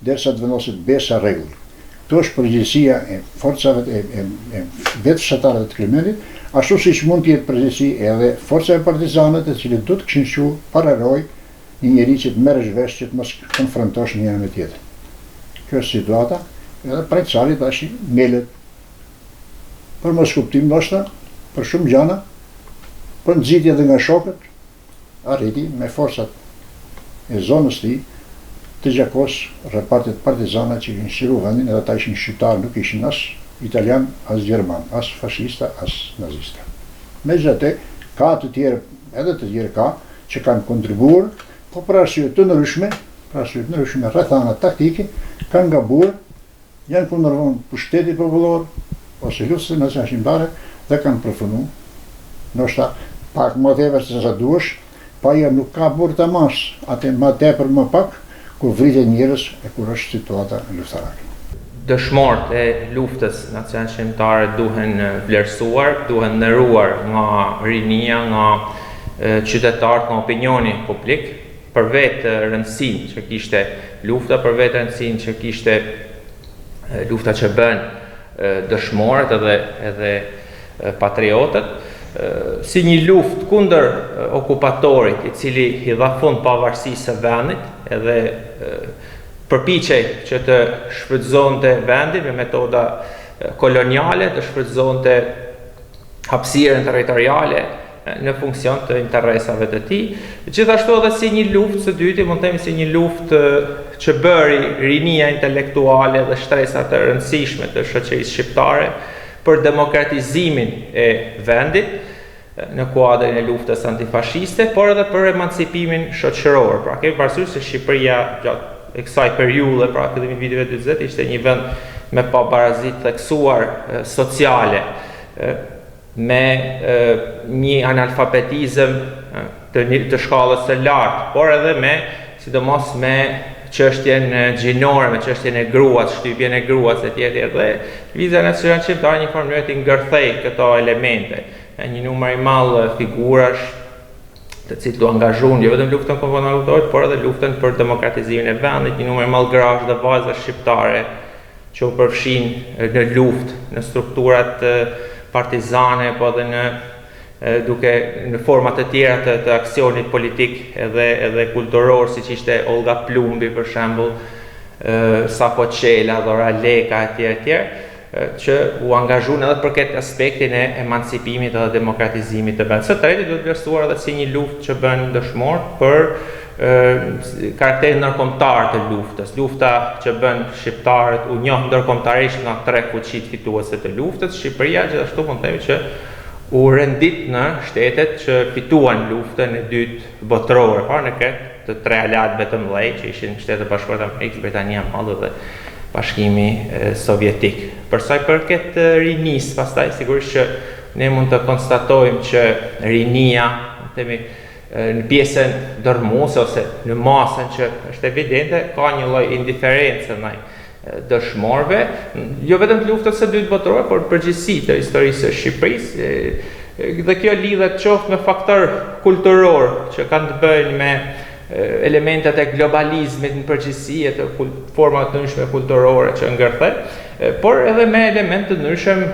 derisa të vendoset besa rregulli. Këtu është përgjegjësia e forcave e, e, e vetë fshatarëve të Kelmendit, ashtu siç mund të jetë përgjegjësi edhe forcave partizane të cilët duhet të kishin çu pararojë një njeri që të merresh vesh që të mos konfrontosh njërin me tjetrin. Kjo është situata, edhe Preng Cali tash ngelet për moskuptim ndoshta, për shumë gjana, për nxitje edhe nga shokët, arriti me forcat e zonës tij të gjakos repartet partizane që kishin çliru vendin edhe ata ishin shqiptarë, nuk ishin as italian, as gjerman, as fashista, as nazista. Megjithatë, ka të tjerë, edhe të tjerë ka, që kanë kontribuar, po për arsye të ndryshme, për arsye të ndryshme, rrethana taktike, kanë gabuar, janë kundërvënë pushtetit popullor ose luftës nacionale shqiptare dhe kanë përfundu, ndoshta pak më tepër se sa duhesh, po ajo nuk ka burrë ta masë, atë më tepër më pak, kur vriten njerëz e kur është situata luftarake. Dëshmorët e luftës nacionalçlirimtare duhen vlerësuar, duhen nderuar nga rinia, nga qytetarët, nga opinioni publik, për vetë rëndësinë që kishte lufta, për vetë rëndësinë që kishte lufta që bënë dëshmorët edhe edhe patriotët, si një luftë kundër okupatorit, i cili i dha fund pavarësisë së vendit, edhe përpiqej që të shfrytëzonte vendin me metoda koloniale, të shfrytëzonte hapësirën territoriale në funksion të interesave të tij. Gjithashtu edhe si një luftë, së dyti, mund të themi si një luftë që bëri rinia intelektuale dhe shtresa të rëndësishme të shoqërisë shqiptare për demokratizimin e vendit në kuadrin e luftës antifashiste, por edhe për emancipimin shoqëror. Pra kemi parasysh se Shqipëria gjatë kësaj periudhe, pra fillimit të viteve 40 ishte një vend me pabarazi të theksuar sociale, me një analfabetizëm të, të shkallës së lartë, por edhe me, sidomos me çështjen gjinore, me çështjen e gruas, shtypjen e gruas etj etj dhe Lëvizja Nacionalçlirimtare në një farë mënyre t'i ngërthej këto elemente. Një numër i madh figurash të cilët u angazhuan jo vetëm luftën kundër okupatorit, por edhe luftën për demokratizimin e vendit, një numër i madh grash dhe vajzash shqiptare që u përfshinë në luftë, në strukturat partizane, po edhe në duke në forma të tjera të, të aksionit politik edhe edhe kulturor, siç ishte Ollga Plumbi për shembull, Safo Çela, Dhora Leka etj etj. që u angazhuan edhe për këtë aspektin e emancipimit edhe demokratizimit të vendit. Së treti duhet vlerësuar edhe si një luftë që bënë dëshmorët për karakterin ndërkombëtar të luftës. Lufta që bënë shqiptarët u njoh ndërkombëtarisht nga tre fuqitë fituese të luftës. Shqipëria gjithashtu mund të themi që u rendit në shtetet që fituan luftën e dytë botërore, pra në këtë të tre aleatëve të mëdhenj që ishin Shtetet e Bashkuara të Amerikës, Britania e Madhe dhe Bashkimi Sovjetik. Për sa i përket rinisë, pastaj sigurisht që ne mund të konstatojmë që rinia, themi në pjesën dërrmuese ose në masën që është evidente, ka një lloj indiference ndaj dëshmorëve, jo vetëm të luftës së dytë botërore, por në përgjithësi të historisë së Shqipërisë, dhe kjo lidhet qoftë me faktorë kulturorë që kanë të bëjnë me elementet e globalizmit në përgjithësi e të formave të ndryshme kulturore që ngërthen, por edhe me elementë të ndryshëm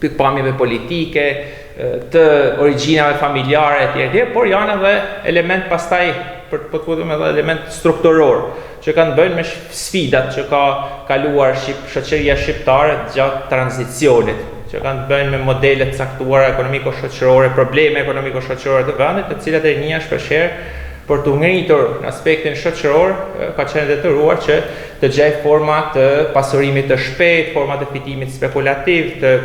pikëpamjeve politike, të origjinave familjare etj etj, por janë edhe element pastaj për po të them edhe element strukturor që kanë të bëjnë me sfidat që ka kaluar shqip, shoqëria shqiptare gjatë tranzicionit, që kanë të bëjnë me modele të caktuara ekonomiko-shoqërore, probleme ekonomiko-shoqërore të vendit, të cilat rinia shpeshherë për t'u ngritur në aspektin shoqëror ka qenë e detyruar që të gjejë forma të pasurimit të shpejtë, forma të fitimit spekulativ, të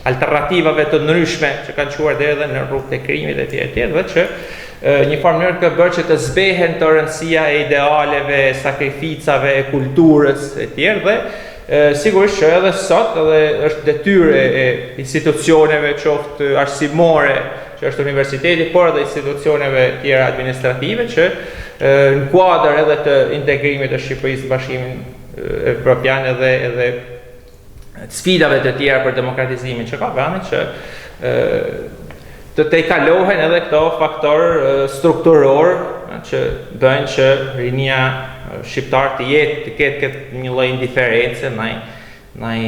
alternativave të ndryshme që kanë çuar deri edhe në rrugët e krimit etj etj dhe që një farë mënyrë ka bërë që të zbehen të rëndësia e idealeve, sakrificave, e kulturës etj dhe sigurisht që edhe sot edhe është detyrë e institucioneve qoftë arsimore, që është universiteti, por edhe institucioneve tjera administrative që në kuadër edhe të integrimit të Shqipërisë në Bashkimin Evropian edhe edhe sfidave të tjera për demokratizimin që ka vendi që të tejkalohen edhe këto faktor strukturor që bëjnë që rinia shqiptare të jetë të ketë këtë një lloj indiference ndaj ndaj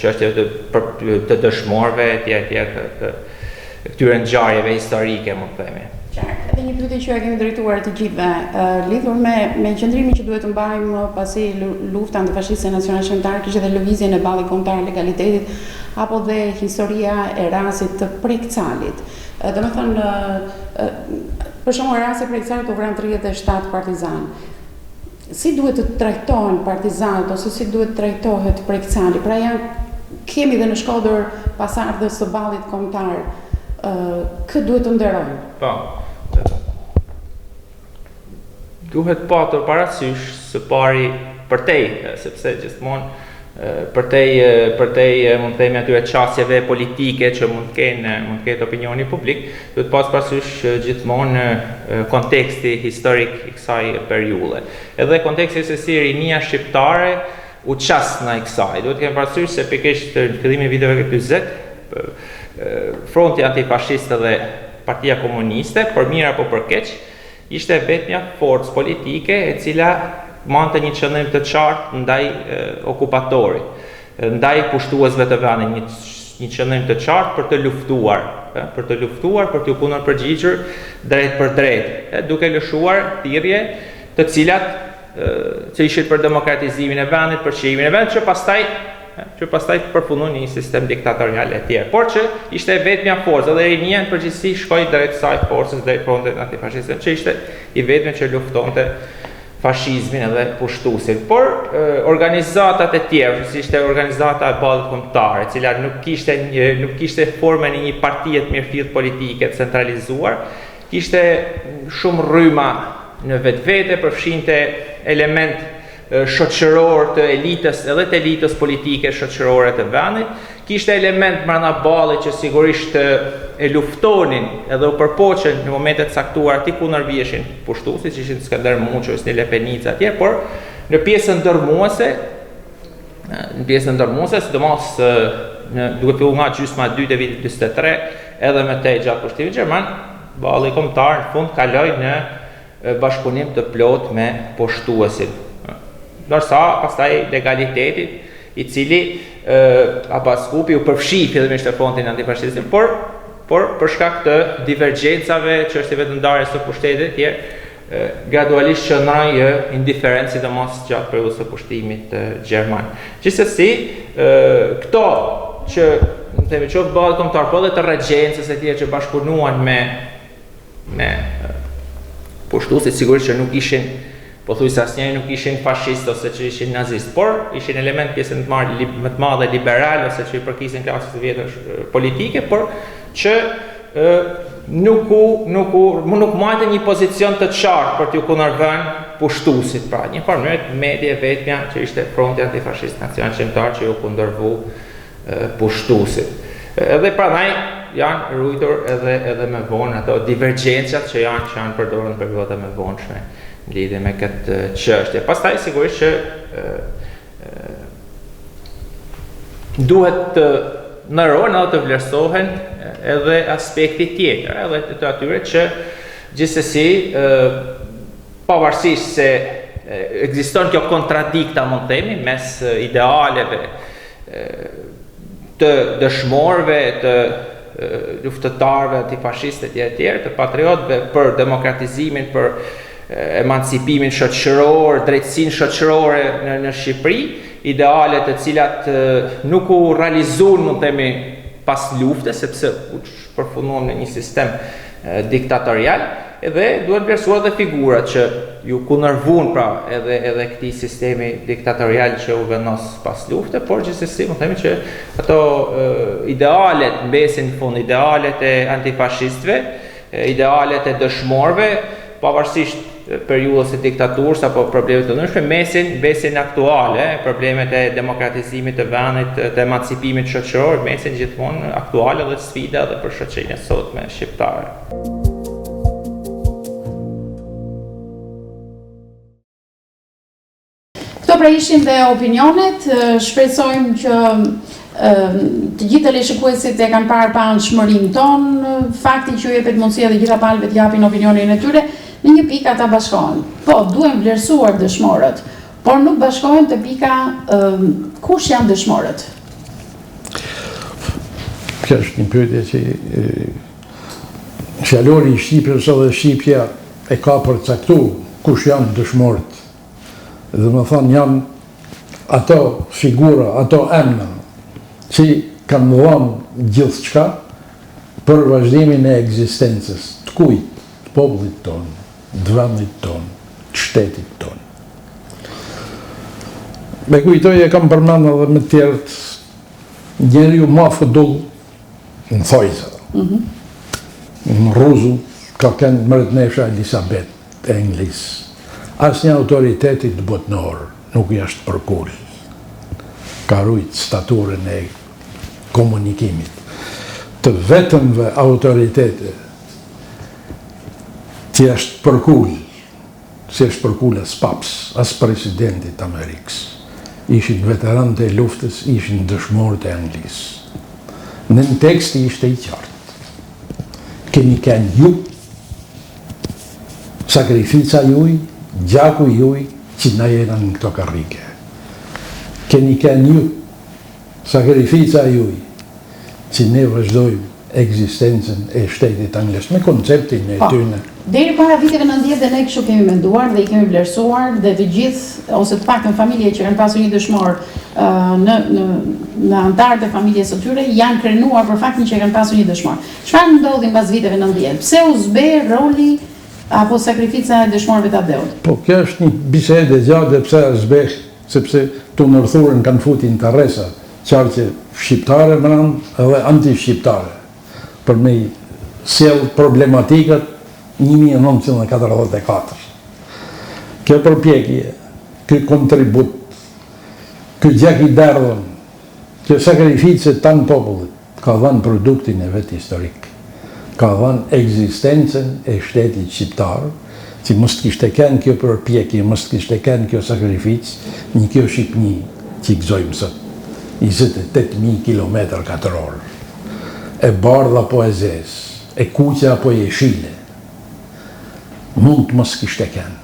çështjeve të për, të dëshmorëve etj etj të, të këtyre ngjarjeve historike mund të themi. Qartë. Edhe një pyetje që ja kemi drejtuar të gjithëve, lidhur me me qëndrimin që duhet të mbajmë pasi lufta antifashiste nacionalçlirimtare kishte edhe lëvizjen e Ballit Kombëtar Legalitetit apo dhe historia e rastit të Prek Calit. Domethënë, për shembull rasti i Prek Calit u vranë 37 partizanë. Si duhet të trajtohen partizanët ose si duhet të trajtohet Prek Cali? Pra janë kemi dhe në Shkodër pasardhës të Ballit Kombëtar, kë duhet të nderojmë? Po. Duhet patur parasysh së pari përtej, sepse gjithmonë përtej përtej mund të themi atyre qasjeve politike që mund të kenë mund të ketë opinioni publik, duhet pas parasysh gjithmonë konteksti historik i kësaj periudhe. Edhe konteksti se si rinia shqiptare u qas ndaj kësaj. Duhet të kemi parasysh se pikërisht në fillimin e viteve 40 fronti antifashist dhe Partia Komuniste, për mirë apo për keq, Ishte e vetmja forcë politike e cila mbante një qëndrim të qartë ndaj okupatorit, ndaj pushtuesve të vendit, një një qëndrim të qartë për të luftuar, për të luftuar, për t'iu kundërpërgjigjur drejtpërdrejt, duke lëshuar thirrje të cilat që ishin për demokratizimin e vendit, për çlirimin e vendit, që pastaj që pastaj përfundon në një sistem diktatorial e tjerë. Por që ishte e vetmja forcë, edhe rinia në përgjithësi shkoi drejt kësaj forcës, drejt frontit antifashist, që ishte i vetmi që luftonte fashizmin edhe pushtuesin. Por organizatat e tjera, si ishte organizata e Ballit Kombëtar, e cila nuk kishte një nuk kishte formën e një partie të mirëfilltë politike të centralizuar, kishte shumë rryma në vetvete, përfshinte element shoqëror të elitës edhe të elitës politike shoqërore të vendit, kishte element mbrenda ballit që sigurisht e luftonin edhe u përpoqën në momente të caktuara t'i kundërviheshin pushtuesit, që ishin Skënder Muço, Hysni Lepenica etj, por në pjesën dërrmuese, në pjesën dërrmuese, sidomos në duke filluar nga gjysma e dytë e vitit 43, edhe më tej gjatë pushtimit gjerman, balli kombëtar në fund kaloi në bashkëpunim të plotë me pushtuesin. Ndërsa pastaj legalitetit, i cili Abaz Kupi u përfshi fillimisht në frontin antifashist, por por për shkak të divergjencave, çështjeve të ndarjes së pushtetit etj, gradualisht qëndroi indiferent sidomos gjatë periudhës së pushtimit gjerman. Gjithsesi, këto që ne themi qoftë Ballit Kombëtar, po edhe të regjencës e tjerë që bashkëpunuan me me pushtuesit sigurisht që nuk ishin pothuajse asnjëri nuk ishin fashistë ose që ishin nazistë, por ishin element pjesën të marrë më të madhe liberal ose që i përkisin klasës së vjetër politike, por që ë nuk u nuk u nuk mbajtën një pozicion të qartë për t'iu kundërvënë pushtuesit, pra një farë mënyrë mbeti e vetmja që ishte fronti antifashist nacional çlirimtar që iu kundërvu pushtuesit. Edhe prandaj janë ruajtur edhe edhe më vonë ato divergjencat që janë që janë përdorur në periudhat e mëvonshme në lidhje me këtë çështje. Pastaj sigurisht që duhet të nderohen edhe të vlerësohen edhe aspekti tjetër, edhe të atyre që gjithsesi pavarësisht se ekziston kjo kontradikta mund të themi mes idealeve të dëshmorëve, të luftëtarëve antifashistë etj etj, të patriotëve për demokratizimin, për emancipimin shoqëror, drejtësinë shoqërore në në Shqipëri, ideale të cilat nuk u realizuan, mund të themi, pas luftës, sepse u përfunduam në një sistem diktatorial dhe duhet vlerësuar edhe figurat që iu kundërvunë pra edhe edhe këtij sistemi diktatorial që u vendos pas lufte, por gjithsesi mund të themi që ato idealet mbesin në fund, idealet e antifashistëve, idealet e dëshmorëve, pavarësisht periudhës së diktaturës apo problemeve të ndryshme, mbesin mbesin aktuale, problemet e demokratizimit të vendit, të emancipimit shoqëror, mbesin gjithmonë aktuale dhe sfida edhe për shoqërinë e sotme shqiptare. Këto pra ishin dhe opinionet, shpresojmë që të gjithë teleshikuesit e kanë parë paanshmërinë tonë, fakti që u jepet mundësia dhe gjitha palëve të japin opinionin e tyre, në një pikë ata bashkohen. Po, duhen vlerësuar dëshmorët, por nuk bashkohen te pika kush janë dëshmorët. Kjo është një pyetje që fjalori i shqipes edhe shqipja e ka përcaktu kush janë dëshmorët. Domethënë janë ato figura, ato emna, që kanë dhënë gjithçka për vazhdimin e ekzistencës, të kujt, të popullit tonë, të vendit tonë, të shtetit tonë. Me kujtoj e kam përmend edhe me tjerët, njeriu ma fudull në thojza, mm -hmm. në rruzull, ka kenë mbretnesha Elisabet, të Anglisë. Asnjë autoritetit botnor nuk i është përkul. Ka rujt staturën e komunikimit. Të vetëmve autoritete që i është përkul, s'i është përkul as papës, as presidentit të Amerikës. Ishin veteranët e luftës, ishin dëshmorët e Anglisë. Nënteksti ishte i qartë. Keni kenë ju Sakrifica juj, gjaku juj që na jena në këto karrike. Keni kenë ju, sakrifica juj, që ne vazhdojmë ekzistencën e shtetit anglez, me konceptin e po, tyne. Deri para viteve 90 dhe ne kështu kemi menduar dhe i kemi vlerësuar dhe të gjithë ose të paktën familje që kanë pasur një dëshmor në në në anëtarët e familjes së tyre janë krenuar për faktin që kanë pasur një dëshmor. Çfarë ndodhi mbas viteve 90? Pse u zbeh roli apo sakrifica e dëshmorëve të atdheut? Po, kjo është një bisedë e gjatë dhe pse u zbeh, sepse të ndërthurën kanë fut interesa, qarqe shqiptare mrandë edhe antishqiptare, për me i sjell problematikat 1944. Kjo përpjekje, ky kontribut, ky gjak i derdhun, kjo sakrificë e tanë popullit, Ka dhënë produktin e vet historik. Ka dhënë ekzistencën e shtetit shqiptar, që mos të kishte kenë kjo përpjekje, mos të kishte kenë kjo sakrificë, një kjo Shqipni që i gëzojmë sot, 28.000 kilometra katror, e bardhë apo e zezë, e kuqe apo jeshile, mund të mos kishte kenë.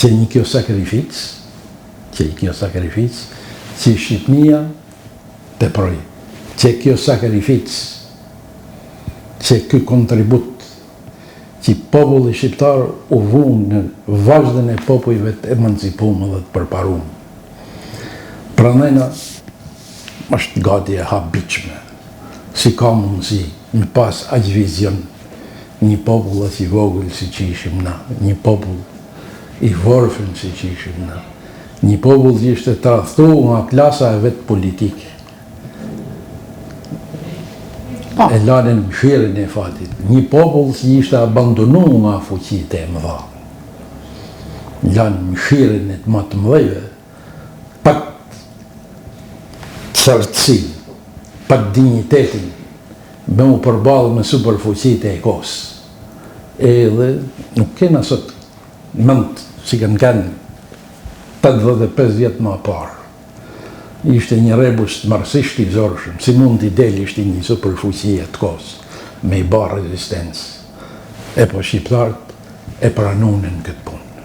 Qe një kjo sakrificë, qe kjo sakrificë, që Shqipnia teproi. Qe kjo sakrificë, qe ky kontribut, Që populli shqiptar u vu në vazhdën e popujve të emancipum dhe të përparum. Prandaj është gati e habitshme, si ka mundësi me pas aq vizion një popull aq i vogël siç ishim na, një popull i vorfën siç ishim na, një popull që ishte tradhtu nga klasa e vet politike. Po. E lanë në mëshirën e fatit. Një popull që ishte abandonu nga fuqitë e mëdha. Lanë në mëshirën e të më të mëdhejve. Pat qartësi, pat dinjitetin, me u përballë me superfuqitë e kohës. Edhe nuk kena sot mend si kanë kenë 85 vjet ma parë. Ishte një rebus tmerrësisht i zorshëm, si mund t'i delësh ti një superfuqie të kohës me i ba rezistencë. E po shqiptarët e pranunën këtë punë.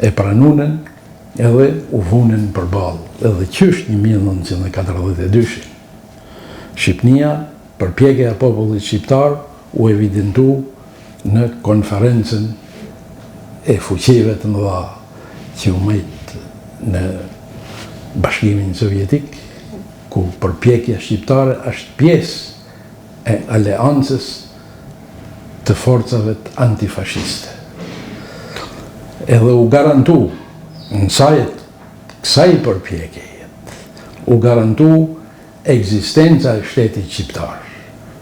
E pranunën edhe u vunën përballë, edhe qysh 1942-shin. Shqipnia, përpjekja e popullit shqiptar u evidentu në konferencën e fuqive të mëdha që u majt në Bashkimin Sovjetik, ku përpjekja shqiptare është pjesë e aleancës të forcave antifashiste. Edhe u garantu në saje të kësaj përpjekjeje, u garantu Ekzistenca e shtetit shqiptar,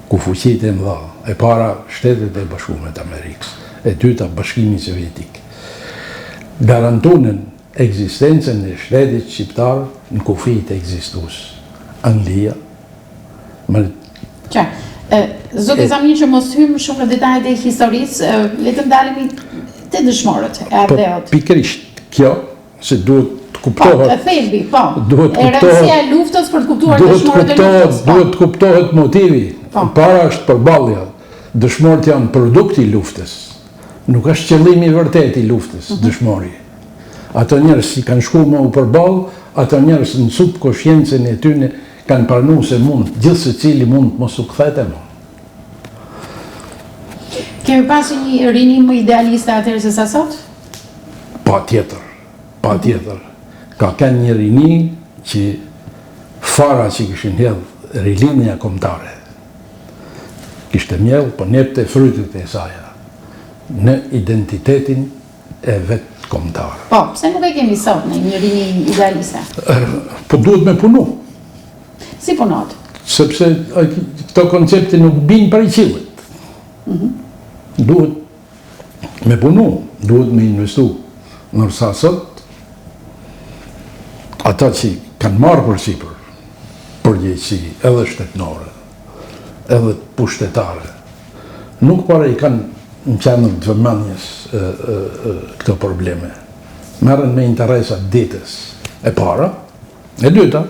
ku fuqitë e mëdha, e para Shtetet e Bashkume të Amerikës, e dyta Bashkimi Sovjetik, garantunën ekzistencën e shtetit shqiptar në kufijtë ekzistues. Anglia, më Qartë. Zoti Zamir që mos hyjmë shumë në detajet e historisë, le të ndalemi te dëshmorët e po, atdheut. Pikërisht kjo se duhet të kuptohet. Po, thelbi, po. Duhet të kuptohet. Rëndësia e luftës për të kuptuar dëshmorët e luftës. Po. Duhet të kuptohet motivi. Po. Para është përballja. Dëshmorët janë produkt i luftës. Nuk është qëllimi i vërtetë i luftës, mhm. dëshmori. Ato njerëz që kanë shku me u përball, ato njerëz në subkoshiencën e tyne kanë pranu se mund, gjithsecili mund të mos u kthete më. Kemi pasur një rini më idealiste atëherë se sa sot? Patjetër, patjetër. Ka kenë një rini që fara që kishin hedhë rilindja kombëtare. Kishte mjellë, po nepte frytet e saja në identitetin e vet kombëtar. Po, pse nuk e kemi sot ne një rini idealiste? Po duhet me punu. Si punohet? Sepse këto koncepte nuk bijnë prej qiellit. Mhm. Duhet me punu, duhet me investu. Ndërsa sot, ata që kanë marrë përsipër, përgjegjësi edhe shtetnore, edhe pushtetare, nuk para i kanë në qendër të vëmendjes këto probleme. Merren me interesa ditës e para, e dyta,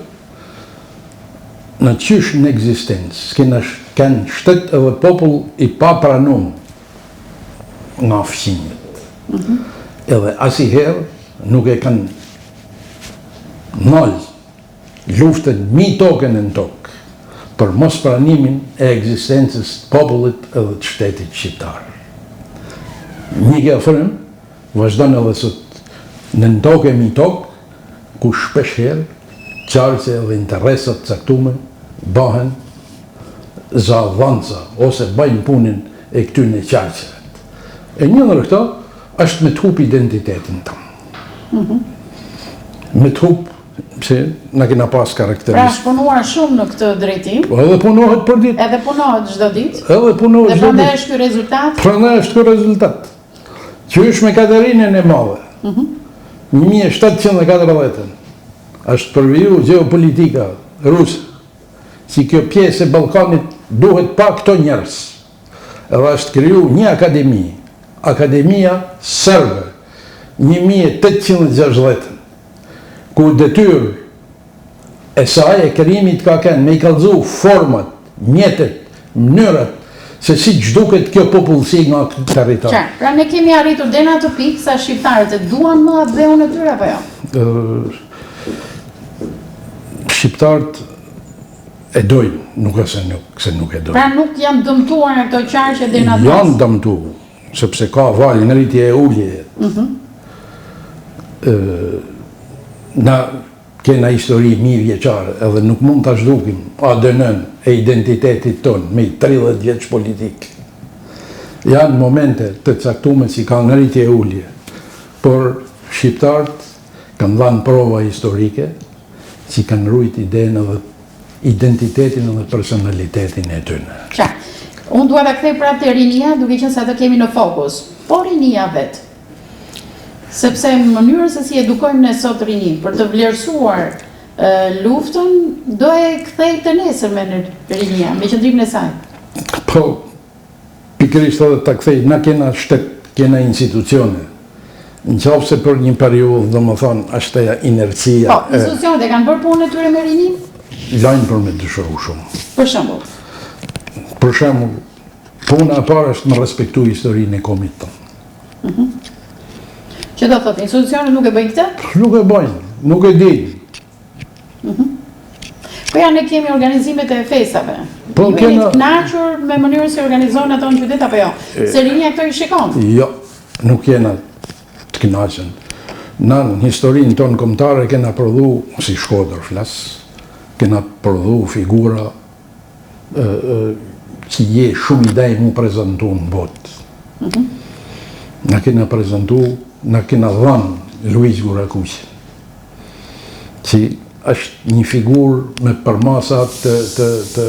na qysh në ekzistencë, kena kenë shtet edhe popull i papranum nga fqinjët. Mm -hmm. Edhe asnjëherë nuk e kanë nalë luftën mi tokën e në tokë për mospranimin e ekzistencës të popullit edhe të shtetit shqiptar. Një kjo frymë vazhdon edhe sot në në tokë e mi tokë, ku shpeshherë qarqe dhe interesa të caktume bahen zadhanësa ose bajnë punën e këtyne qarqeve. E një ndër këto është me të hup identitetin tonë. Mm Me të hup, se na kena pas karakteristikë. Pra është punuar shumë në këtë drejtim. Po edhe punohet për ditë. Edhe punohet çdo ditë. Edhe punohet çdo ditë. Dhe prandaj është ky rezultat. Prandaj është ky rezultat. Qysh me Katerinën e Madhe, 1740-ën, është përviju gjeopolitika ruse, si kjo pjesë e Ballkanit duhet pa këto njerëz. Edhe është kriju një akademi, Akademia Serbe, 1860-ën, ku detyrë e saj e krijimit ka kenë me i kallzu format, mjetet, mënyrat se si zhduket kjo popullsi nga ky territor. Qartë. Pra ne kemi arritur deri në atë pikë sa shqiptarët e duan më atdheun e tyre apo jo? Shqiptarët. E dojnë, nuk është se nuk, se nuk e dojnë. Pra nuk janë dëmtuar nga këto qarqe deri në atë Janë dëmtu, sepse ka valë ngritje e ulje. Mm -hmm. Na kena histori mijëvjeçare edhe nuk mund ta zhdukim ADN-n e identitetit tonë me 30 vjeç politikë. Janë momente të caktume si ka ngritje e ulje, por shqiptarët kanë dhanë prova historike që kanë rujt idenë edhe identitetin edhe personalitetin e tyne. Qartë. Unë dua ta kthej prapë te rinia, duke qenë se atë kemi në fokus. Po rinia vetë. Sepse mënyrën se si edukojmë ne sot rininë për të vlerësuar luftën, do e kthejë të nesërmen rinia me qëndrimin e saj. Po, pikërisht edhe ta kthej, na kena shtet, kena institucione. Në qoftë se për një periudhë, domethënë, është ajo inercia... Po, institucionet e kanë bërë punën e tyre me rininë? Lajnë për me dyshu shumë. Për shembull? Për shembull, puna e parë është me respektu historinë e komit tonë. Mhm. Që do thotë, institucionet nuk e bëjnë këtë? Nuk e bëjnë, nuk e dinë. Mhm. Po ja, ne kemi organizimet e festave. Po, Ju jeni të kënaqur me mënyrën si organizohen ato në qytet apo jo? Se rinia këto i shikon? Jo, nuk jena të kënaqun. Na në historinë tonë kombëtare kena prodhu, si Shkodër flas, kena prodhu figura që je shumë i dej mu prezentu në botë. Mhm. Na kena prezentu, na kena dhanë Luigj Gurakuqin, që është një figurë me përmasa të... të, të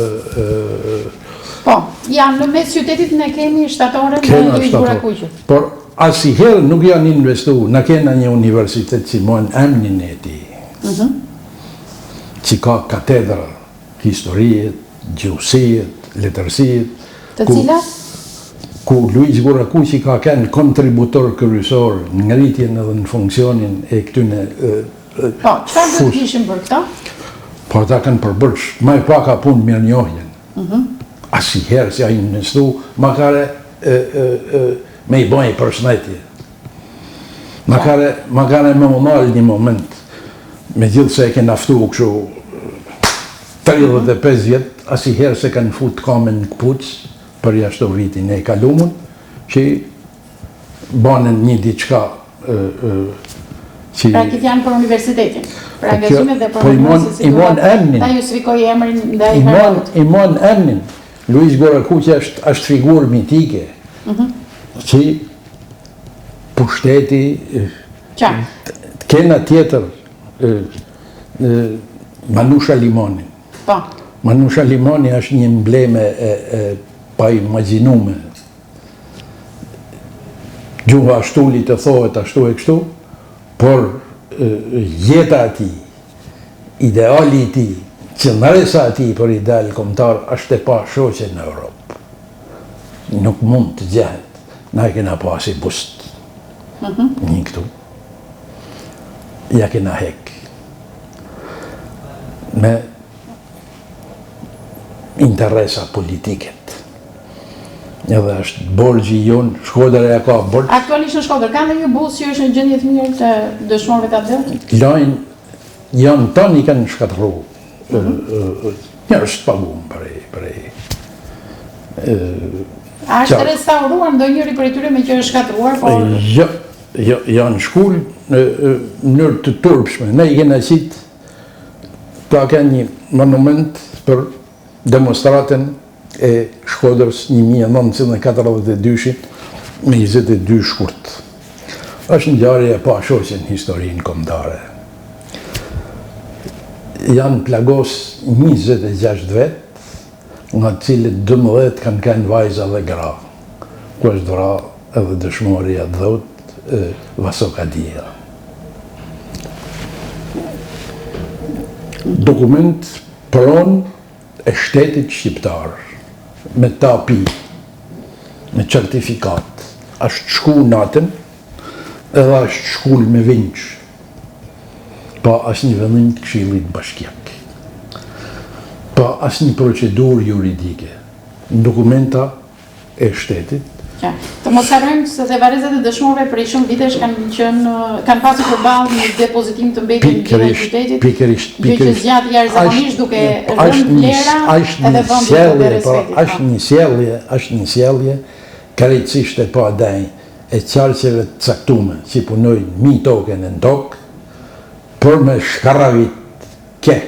Po, ja, në mes qytetit ne kemi shtatoren e Luigj Gurakuqit. Por, asnjëherë nuk janë investu, na kena një universitet që mon emnin e tij, mhm. që ka katedra, historie, gjuhësie, letërsie, Të cilat? Ku Luigj Gurakuqi ka qenë kontributor kryesor në ngritjen edhe në funksionin e këtyne Po, çfarë duhet të kishin bërë këto? Po, ata kanë përbërë ma e paka punë mirënjohjen. Mhm. Asnjëherë s'janë investu, makare me i bëjë përshëndetje. Makare, makare me u nalë një moment, megjithëse e kena ftu kështu 35 vjet, asnjëherë s'e kanë fut kamën në këpucë, përjashto vitin e kalumun, që banën një diçka që... Pra këtë janë për universitetin, për po angazhimet dhe për po mënyrën se si duhet ta justifikojë emrin ndaj heroit. I mon emnin, Luigj Gurakuqi është, është figurë mitike, mhm. që pushteti kena tjetër Manush Alimonin. Po. Manush Alimoni është një embleme e, e paimagjinume. Gjuha është uli të thohet ashtu e kështu, por jeta e tij, ideali i tij, qëndresa e tij për ideal kombëtar është e pashoqe në Europë. Nuk mund të gjehet. Na e kena pasi bust. Mhm. Një këtu. Ja kena hek. Me interesa politiket. Edhe është borxhi jonë, Shkodra ja ka borxh. Aktualisht në Shkodër, ka ndonjë bust që është në gjendje të mirë të dëshmorëve të atdheut? Lajnë, janë tanë i kanë shkatërru. Mhm. Njerëz të pagum prej, prej A është restauruar ndonjëri prej tyre meqë është shkatërruar, por... Jo, jo, janë shkul në mënyrë të turpshme. Ne i kena qitë, ka kenë një monument për demonstratën e Shkodrës 1942-shit me 22 shkurt. Është ngjarje e pashoqe në historinë kombëtare. Janë plagos 26 vetë, nga të cilët 12 kanë qenë vajza dhe gra, ku është vra edhe dëshmori i atdheut, Vaso Kadia. Dokument pronë e shtetit shqiptar, me tapi, me certifikatë, është shku natën edhe është shkul me vinç, pa asnjë vendim të këshillit bashkiak, pa asnjë procedurë juridike, dokumenta e shtetit. Qartë. Të mos harrojmë se dhe varrezat e dëshmorëve prej shumë vitesh kanë qenë kanë pasur përballë një depozitim të mbetjeve në gjithë qytetit. Pikërisht, pikërisht. Gjë që zgjat jashtëzakonisht duke rënë vlera edhe vendit dhe po, respektit. Po. Është një sjellje, është një sjellje krejtësisht e padenjë e qarqeve të caktume që punojnë mi tokën e në tokë për me shkarravit ke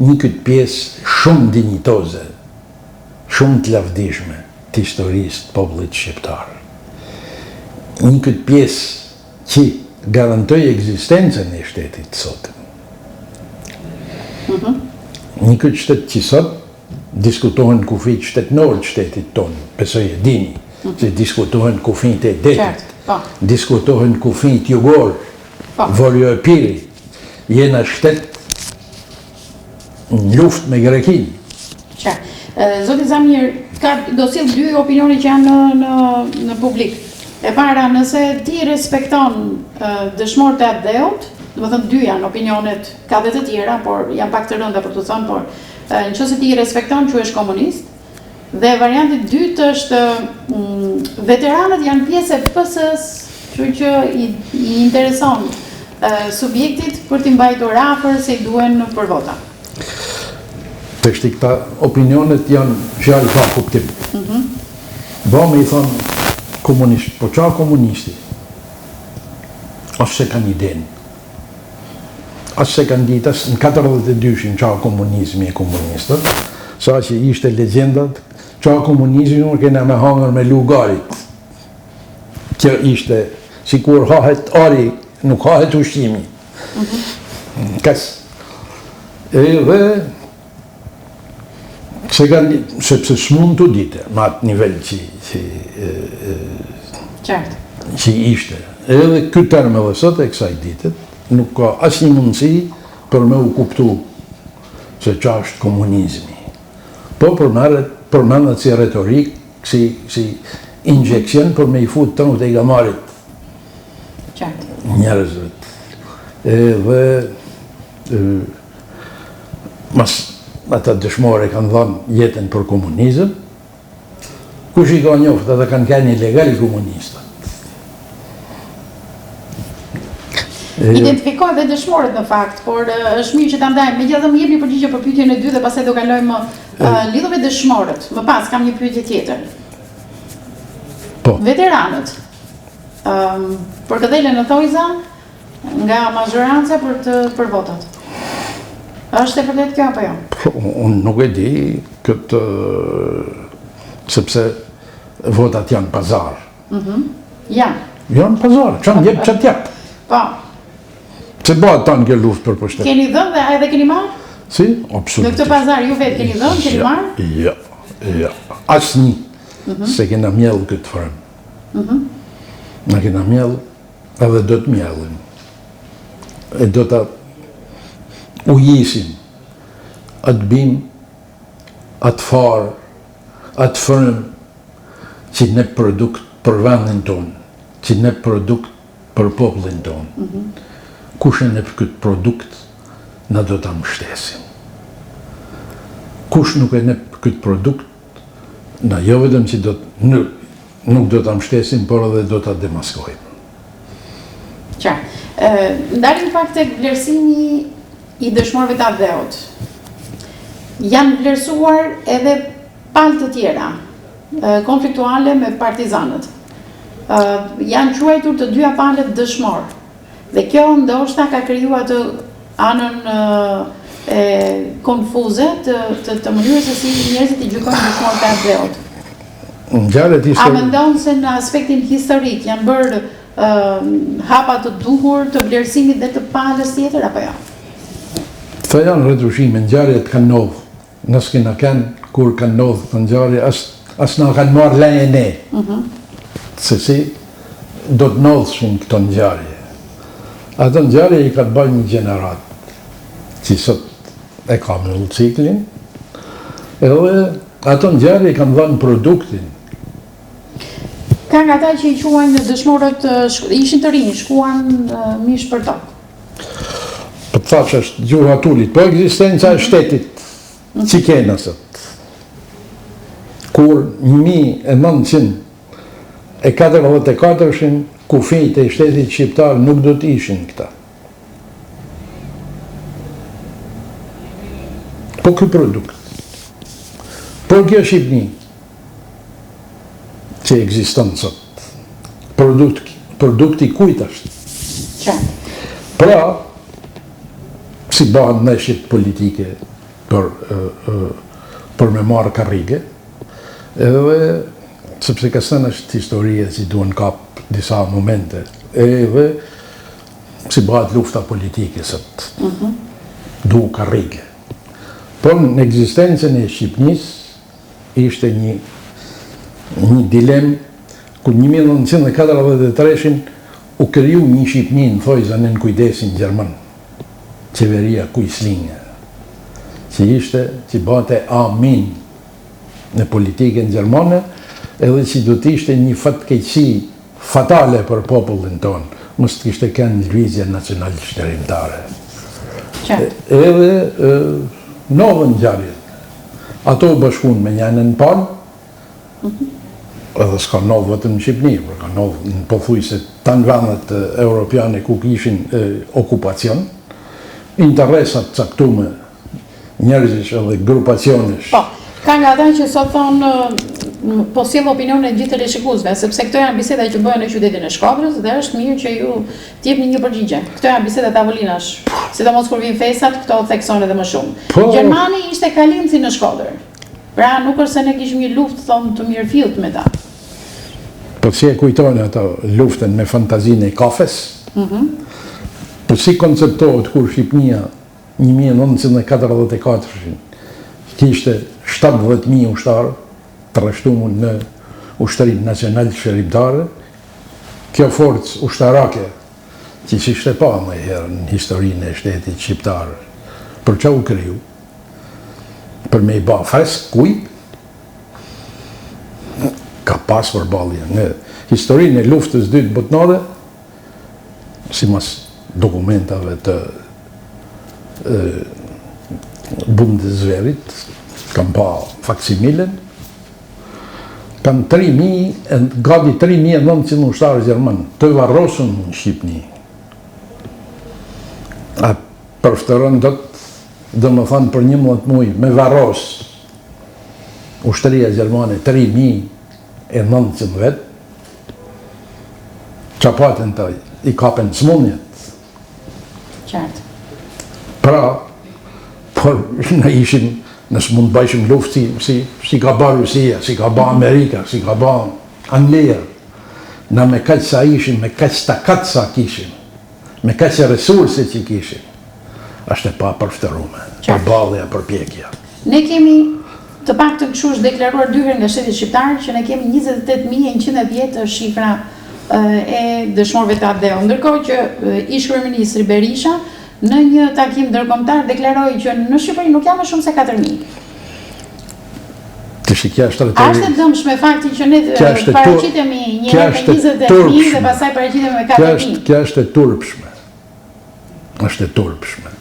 një këtë pjesë shumë dinjitoze shumë të lavdishme të historisë të popullit shqiptar. Një këtë pjesë që garantoi ekzistencën e shtetit të sotëm. Mhm. Një këtë shtet që sot diskutohen kufijtë shtetënorë të shtetit tonë, besoj e dini, mm -hmm. se diskutohen kufijtë e detit, po. diskutohen kufijtë jugorë, po. Vorio Epiri, jena shtet në luftë me Greqinë. Qartë. Zoti Zamir, ka do sill dy opinione që janë në në në publik. E para, nëse ti respekton dëshmorët e atdheut, domethënë dy janë opinionet, ka dhe të tjera, por janë pak të rënda për t'u thënë, por në qoftë se ti i respekton, quhesh komunist. Dhe varianti i dytë është mm, veteranët janë pjesë e PS-së, kështu që i, i intereson subjektit për t'i mbajtur afër se i duhen për vota. Tashti këta opinionet janë fjalë pa kuptim. Mm -hmm. Ba me i thonë komunist, po ça komunisti? As s'e kanë idenë. As s'e kanë ditë, as në 42-shin ça komunizmi e komunistët, sa që ishte legjendat, ça komunizmi më kena me hangër me lugë arit. Kjo ishte, sikur hahet ari, nuk hahet ushqimi. Mm -hmm. Kas. Edhe, se kanë, sepse s'mund të dite, me atë nivel që, që, Qartë. që ishte. Edhe ky term edhe sot e kësaj dite, nuk ka asnjë mundësi për me u kuptu se ça është komunizmi. Po përmerret, përmendet si retorikë, si, si injeksion për me i fut trutë e gamarit Qartë. njerëzve. Edhe mas ata dëshmorë kanë dhënë jetën për komunizëm, kush i ka njoftë ata kanë qenë ilegal komunistat. Identifikohen dhe dëshmorët në fakt, por është mirë që ta ndajmë. Megjithatë më jepni përgjigje për pyetjen e dytë dhe pastaj do kalojmë lidhur me dëshmorët. Më pas kam një pyetje tjetër. Po. Veteranët. Ëm um, përkëdhelen në thonjëza nga mazhoranca për të për votat. Është e vërtetë kjo apo jo? Po, unë nuk e di këtë sepse votat janë pazar. Mhm. Mm janë. Janë pazar, ça më jep, ça t'jap. Po. Pse bëhet tanë kjo luftë për pushtet? Keni dhënë dhe edhe keni marrë? Si? Absolutisht. Në këtë pazar ju vetë keni dhënë, keni marrë? Jo, jo. Asnjë. Mm -hmm. S'e kena mjellë këtë frymë. Mm -hmm. Na kena mjellë edhe do të mjellim. E do ta ujisim atë bimë, atë farë, atë frymë, që nep produkt për vendin tonë, që nep produkt për popullin tonë. Mm -hmm. Kush e nep këtë produkt, na do ta mbështesim. Kush nuk e nep këtë produkt, na jo vetëm që do të, nuk do ta mbështesim, por edhe do ta demaskojmë. Qartë. Ndalim pak tek vlerësimi i dëshmorëve të atdheut. Janë vlerësuar edhe palë të tjera konfliktuale me partizanët. Janë quajtur të dyja palët dëshmorë. Dhe kjo ndoshta ka krijuar atë anën e konfuze të të, të mënyrës se si njerëzit i gjykojnë dëshmorët e atdheut. Ngjarjet A mendon se në aspektin historik janë bërë hapa të duhur të vlerësimit dhe të palës tjetër apo jo? Këto janë retushime, ngjarjet kanë ndodhur. Na s'kena kenë kur kanë ndodhur këto ngjarje, as as na kanë marrë leje ne. Mm -hmm. Se si do të ndodhshin këto ngjarje. Ato ngjarje i ka të bërë një gjeneratë, që sot e ka me ciklin, edhe ato ngjarje i kanë dhënë produktin. Ka nga ata që i quajnë dëshmorët, ishin të rinj, shkuan mish për top. Po të thashë është gjuha e tulit, po ekzistenca e shtetit që kena sot. Kur 1900. 1944-shin kufijtë e shtetit shqiptar nuk do të ishin këta. Po ky produkt, por kjo Shqipni, që ekziston sot, produkt, produkti kujt është? Qartë. Pra, si bëhen ndeshjet politike për, për me marrë karrige, edhe sepse ka është historia që duhen kap disa momente, edhe si bëhet lufta politike sot, mm -hmm. du karrige. Por në ekzistencën e Shqipnisë, ishte një, një dilemë ku 1943-shin u kriju një Shqipni në thojza nën kujdesin gjerman, qeveria Kuislinge, që ishte, që bëte amin në politikën gjermane, edhe që do të ishte një fatkeqësi fatale për popullin tonë, mos të kishte kenë lëvizje nacional çlirimtare. Edhe ndodhën ngjarjet. Ato u bashkuan me njanën palë, mhm. edhe s'ka ndodhë vetëm në Shqipni, por ka ndodhë në pothuajse tanë vendet europiane ku kishin okupacion, interesat caktume njerëzish edhe grupacionesh. Po, ka nga ata që sot thonë po sjell opinionin e gjithë teleshikuesve, sepse këto janë biseda që bëhen në qytetin e Shkodrës dhe është mirë që ju të jepni një përgjigje. Këto janë biseda tavolinash, sidomos kur vijnë festat, këto theksohen edhe më shumë. Po. Gjermani ishte kalimthi në Shkodër. Pra nuk është se ne kishim një luftë thonë të mirëfilltë me ta. Po si e kujtojnë ato luftën me fantazinë e kafes? Mm -hmm. Po si konceptohet kur Shqipnia 1944-shin kishte 70.000 ushtarë të rreshtuar në Ushtrinë Nacional Çlirimtare. Kjo forcë ushtarake që s'ishte pa ndonjëherë në historinë e shtetit shqiptar, për ça u kriju? Për me i ba fresk kujt? Ka pas përballje në historinë e luftës dytë botnore, simas dokumentave të Bundeswehrit, kam pa faksimilen, kanë 3.000, gati 3.900 ushtarë gjermanë të varrosun në Shqipni. A përftëron dot, domethënë për 11 muj, me varros ushtria gjermane 3.900 vetë, Ça patën të i kapen sëmundjet. Qartë. Pra, por ne ishim, ne s'mund të bajshim luftë si, si, si ka ba Rusia, si ka ba Amerika, si ka ba Anglia. Na me kaq sa ishim, me kaq takat sa kishim, me kaq resurse që kishim, është e papërftërume, përballja, përpjekja. Ne kemi, të paktën kështu është deklaruar dy herë nga shteti shqiptar, që ne kemi 28110 është shifra e dëshmorëve të atdheut. Ndërkohë që ish-kryeministri Berisha në një takim ndërkombëtar deklaroi që në Shqipëri nuk janë më shumë se 4000. Të shi, kjo është retorikë. A është e dëmshme fakti që ne paraqitemi një herë me 28.000 dhe pastaj paraqitemi me 4.000? Kjo është e turpshme. Është e turpshme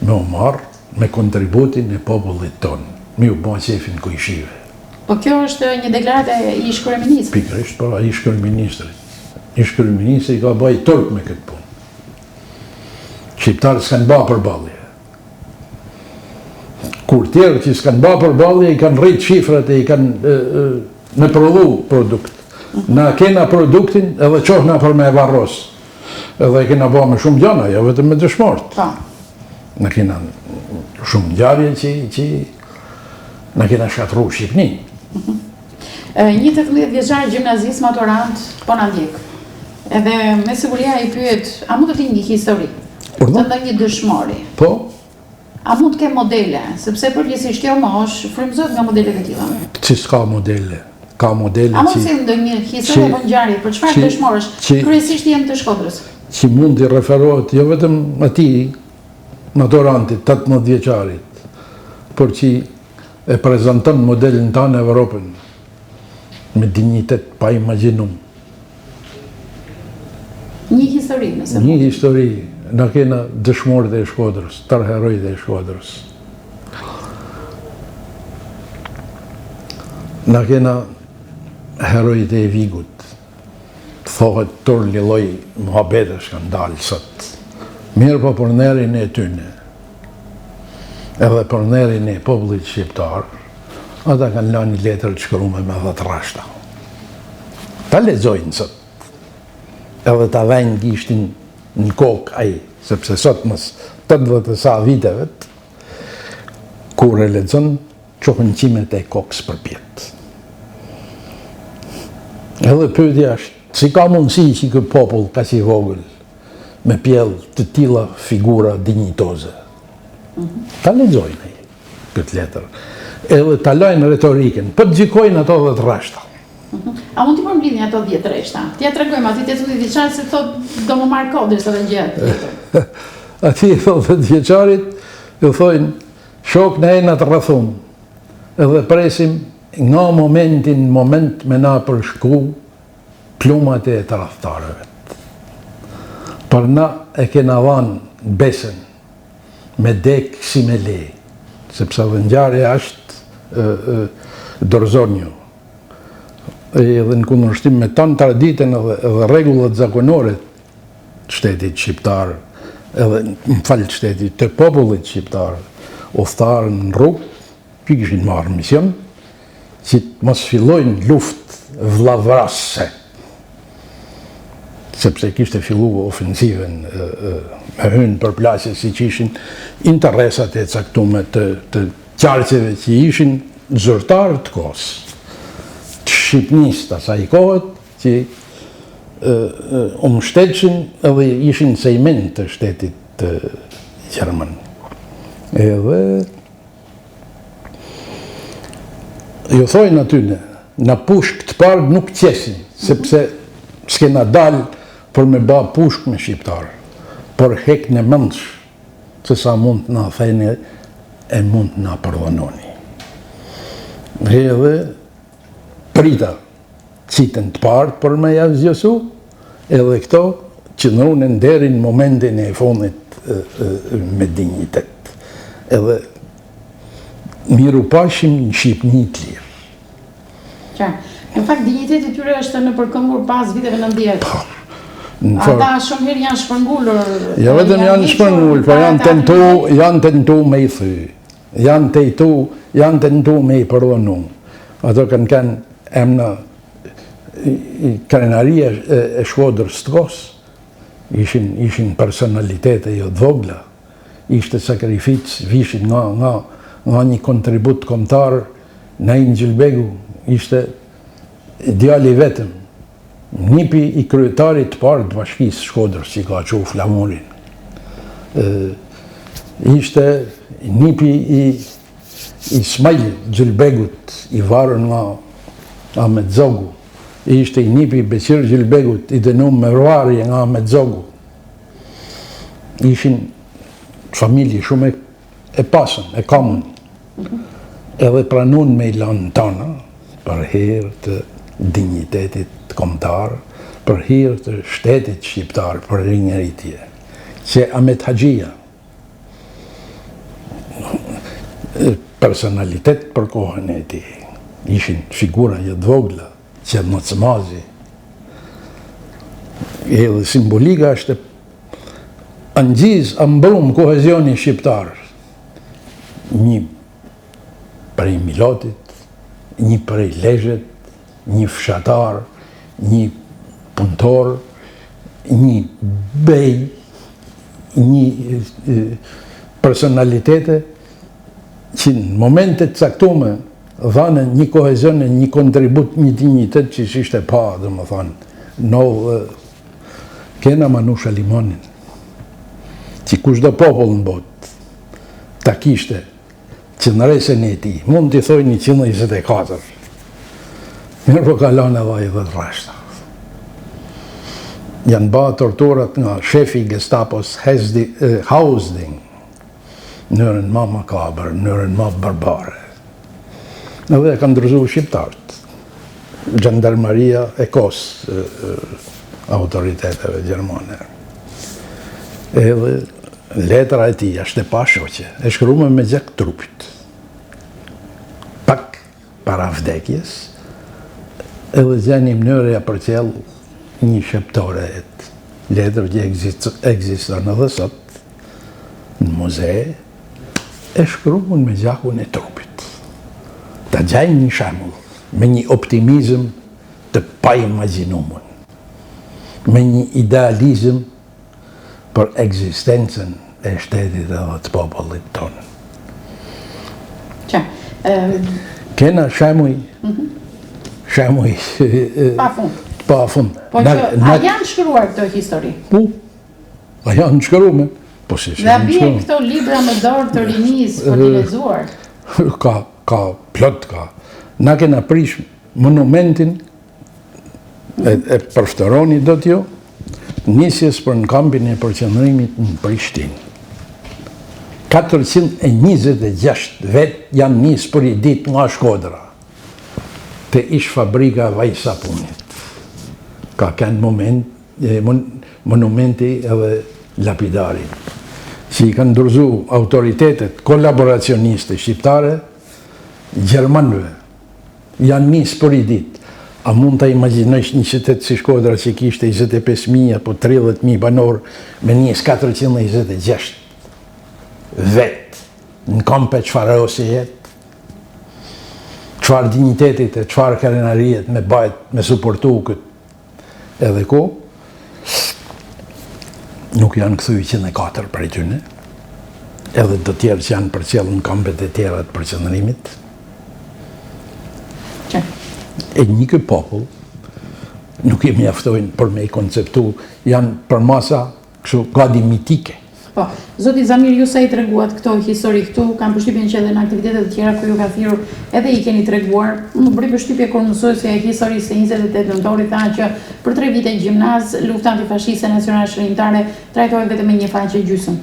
me u marrë me kontributin e popullit tonë, me ju ba qefin kojshive. Po kjo është një deklaratë e ish-kryeministrit. Pikërisht, po, ish-kryeministrit. Ish-kryeministri ka ba turp me këtë punë. Shqiptarët s'kanë ba përballje. Kur tjerë që s'kanë ba përballje, i kanë rritë shifrat e i kanë me prodhu produkt. Na kena produktin edhe çohna për me e varros. Edhe e kena ba me shumë gjana, jo vetëm me dëshmorët. Po. Na kena shumë ngjarje që, që na kena shkatërru Shqipninë. Mhm. Një 18 vjeçar gjimnazist maturant po na ndjek. Edhe me siguri ai pyet, a mund të di një histori? Të ndonjë dëshmori. Po. A mund të kem modele, sepse përgjithësisht kjo moshë frymëzohet nga modelet e tilla. Si s'ka modele? Ka modele që... A mund të sjellë ndonjë histori apo ngjarje për çfarë dëshmorësh, kryesisht janë të Shkodrës? Që mund t'i referohet jo vetëm atij maturantit, 18 vjeçarit, por që e prezanton modelin tanë Evropën me dinjitet pa imagjinum. Një histori, nëse Një histori, na kena dëshmorët e Shkodrës, tërë herojtë e Shkodrës. Na kena herojtë e Vigut. Thohet turli lloj muhabetesh kanë dalë sot. Mirëpo për nderin e tyne, edhe për nderin e popullit shqiptar, ata kanë lanë një letër të shkrume me dhetë rreshta. Ta lexojnë sot, edhe ta vejnë gishtin në kokë ai, sepse sot mas 80 e sa vitevet, kur e lexon, Çohen qimet e kokës përpjetë. Edhe pyetja është, si ka mundësi që ky popull kaq i vogël me pjell të tilla figura dinjitoze? Ta lexojnë ai këtë letër. Edhe ta lajnë retorikën, po të gjykojnë ato dhetë rreshta. A mund t'i përmblidhni ato dhetë rreshta? T'ia tregojmë atij 18 vjeçarit se thotë do më marrë kohë derisa të gjej atë letër. Atij 18 vjeçarit ju thojnë Shokë na jena të rrethum edhe presim nga momenti në moment me na përshku plumat e tradhtarëvet. Por na e kena dhanë besën me dek si me le, sepse edhe ngjarja është dorëzonju. Edhe në kundërshtim me tanë traditën edhe, edhe rregullat zakonore të shtetit shqiptar, edhe më fal të shtetit, të popullit shqiptar, udhëtarë në rrugë, që kishin marrë mision, që të mos fillojnë luftë vllavrasëse, sepse kishte fillu ofensivën me hynë përplasje siç ishin interesat e caktume të, të qarqeve që ishin zyrtarë të kohës, të Shqipnisë të asaj kohet, Që u mbështetshin edhe ishin sejmen të shtetit gjerman. Edhe ju thojnë atyne, na pushkë të parë nuk qesim, sepse s'kena dalë për me ba pushkë me shqiptarë, por hekne mendsh, se sa mund të na theni e mund të na përdhunoni. Edhe prita qiten të parët për me ja asgjësu, edhe këto qëndrunën deri në momentin e fundit me dinjitet. Edhe mirupafshim në Shqipni të lirë. Qartë. Në fakt, dinjiteti i tyre është nëpërkëmbur pas viteve 90. Po. Ata shumë herë janë shpërngulur. Jo vetëm janë shpërngulur, po janë tentu, janë tentu me i thy. Janë tentu, janë tentu me i përdhunu. Ato kanë kenë emna krenaria e Shkodrës të kohës, ishin, ishin personalitete jo të vogla, ishte sakrificë, vishin nga, nga, nga një kontribut kombëtar, Naim Gjylbegu ishte djali i vetëm, Nipi i kryetarit të parë të bashkisë Shkodrës që ka çu flamurin. Ishte nipi i Ismail Gjylbegut i varur nga Ahmet Zogu. Ishte i nipi i Beqir Gjylbegut i dënum me varje nga Ahmet Zogu. Ishin familje shumë e pasën, e kamun. Edhe pranun me i lanë tana, për hir të dinjitetit kombëtar, për hir të shtetit shqiptar, për ringritje. Që Ahmet Haxhia, personalitet për kohën e tij, ishin figura jo të vogla, që Mocmazi, edhe simbolika është e ngjizë, a mbrum kohezioni shqiptar, një prej Milotit, një prej Lezhës, një fshatar, një punëtor, një bej, një personalitete që në momente të caktume dhanë një kohezion, një kontribut, një dinjitet që s'ishte pa, domethanë, në kena Manush Alimanin, që kushdo popull në botë, ta kishte qëndresën e tij, mund t'i thojnë 124, mirëpo ka lanë edhe ai dhetë rreshta. Janë ba torturat nga shefi i Gestapos Hesdi, eh, Hausding, në mënyrën ma makabër, në mënyrën ma barbare. Edhe e kanë dorëzu shqiptarët, xhandarmaria e kohës autoriteteve gjermane. Edhe Letra e tij është e pashoqe, e shkrume me gjak trupit. Pak para vdekjes, edhe gjen një mënyrë ja përcjell një shëptore letër që ekziston edhe sot në muze, e shkrumun me gjakun e trupit. Ta gjajmë një shembull me një optimizëm të paimagjinumun, me një idealizëm për ekzistencën e shtetit edhe të popullit tonë. Që, Kena shembuj, mhm. shembuj... Pa fund. Pa fund. Po që, a janë shkruar këto histori? Po, a janë shkruar? Po si si janë shkruar? Dhe këto libra në dorë të rinisë për të lexuar? Ka, ka, plot ka. Na kena prish monumentin e, e përfytyroni dot ju, nisjes për në kampin e përqendrimit në Prishtinë. 426 vetë janë nisë për i ditë nga Shkodra, te ish fabrika e vaj sapunit. Ka kenë moment, e, mon, monumenti edhe lapidari, që i kanë dorëzu autoritetet kolaboracioniste shqiptare, gjermanëve, Janë nisë për i ditë. A mund ta imagjinojsh një qytet si Shkodra që kishte 25.000 apo 30.000 banorë me nisë 426 vetë në kampe çfarë ose jetë? Çfarë dinjitetit e çfarë krenariet me bajt, me suportu këtë edhe ku? Nuk janë kthy 104 prej tyne, edhe të tjerë që janë përcjellë në kampet e tjera të përqendrimit. Që? E një ky popull nuk i mjaftojnë për me i konceptu, janë përmasa kështu gati mitike. Po, zoti Zamir, ju sa i treguat këto histori këtu, kam përshtypjen që edhe në aktivitete të tjera ku ju ka thirrur, edhe i keni treguar. Më bëri përshtypje kur mësuesja e historisë së 28 nëntorit tha që për 3 vite gjimnaz, lufta antifashiste nacional çlirimtare trajtohet vetëm me një faqe gjysmë.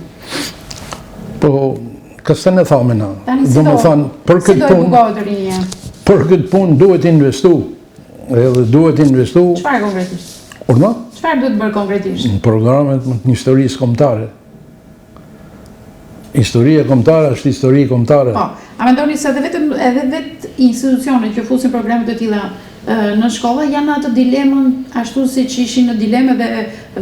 Po, kësë në thame na. Tani si do, thonë, për si këtë do punë, edukohet rinia? për këtë punë duhet investu. Edhe duhet investu. Çfarë konkretisht? Urdhno? Çfarë duhet bërë konkretisht? Në programet më të historisë kombëtare. Historia kombëtare është histori kombëtare. Po, a mendoni se edhe vetëm edhe vetë institucionet që fusin programe të tilla në shkolla janë në atë dilemën ashtu siç ishin në dilemë edhe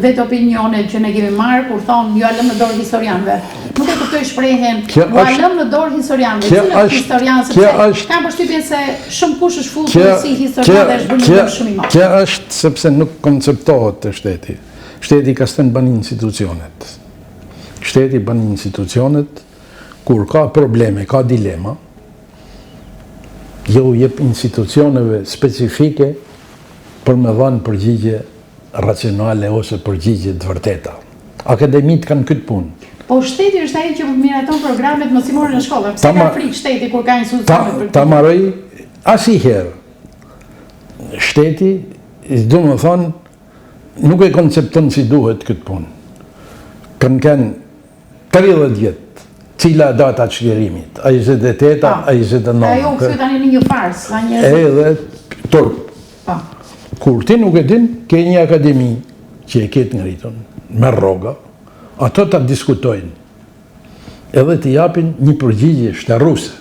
vetë opinionet që ne kemi marrë kur thonë jua lëmë në dorë historianëve. Nuk e kuptoj shprehjen, jua lëmë në dorë historianëve. Cilët historianë sepse kam përshtypjen se shumë kush është futur si historian dhe është bërë një dëm shumë i madh. Kjo është sepse nuk konceptohet te shteti. Shteti ka stën bën institucionet. Shteti bën institucionet kur ka probleme, ka dilema, jo u jep institucioneve specifike për me dhanë përgjigje racionale ose përgjigje të vërteta. Akademitë kanë këtë punë. Po shteti është ai që miraton programet mësimore në shkolla. Pse ka frikë shteti kur ka institucione për Ta marroj asnjëherë. Shteti, do më thonë, nuk e koncepton si duhet këtë punë. Kanë kenë 30 vjet, cila data çlirimit, a 28-a, a 29-a. Ajo u kthy tani në një farsë, tha njerëzit. Edhe turp. Po. Kur ti nuk e din, ke një akademi që e ke të ngritun, me rroga, ato ta diskutojnë, edhe të japin një përgjigje shteruese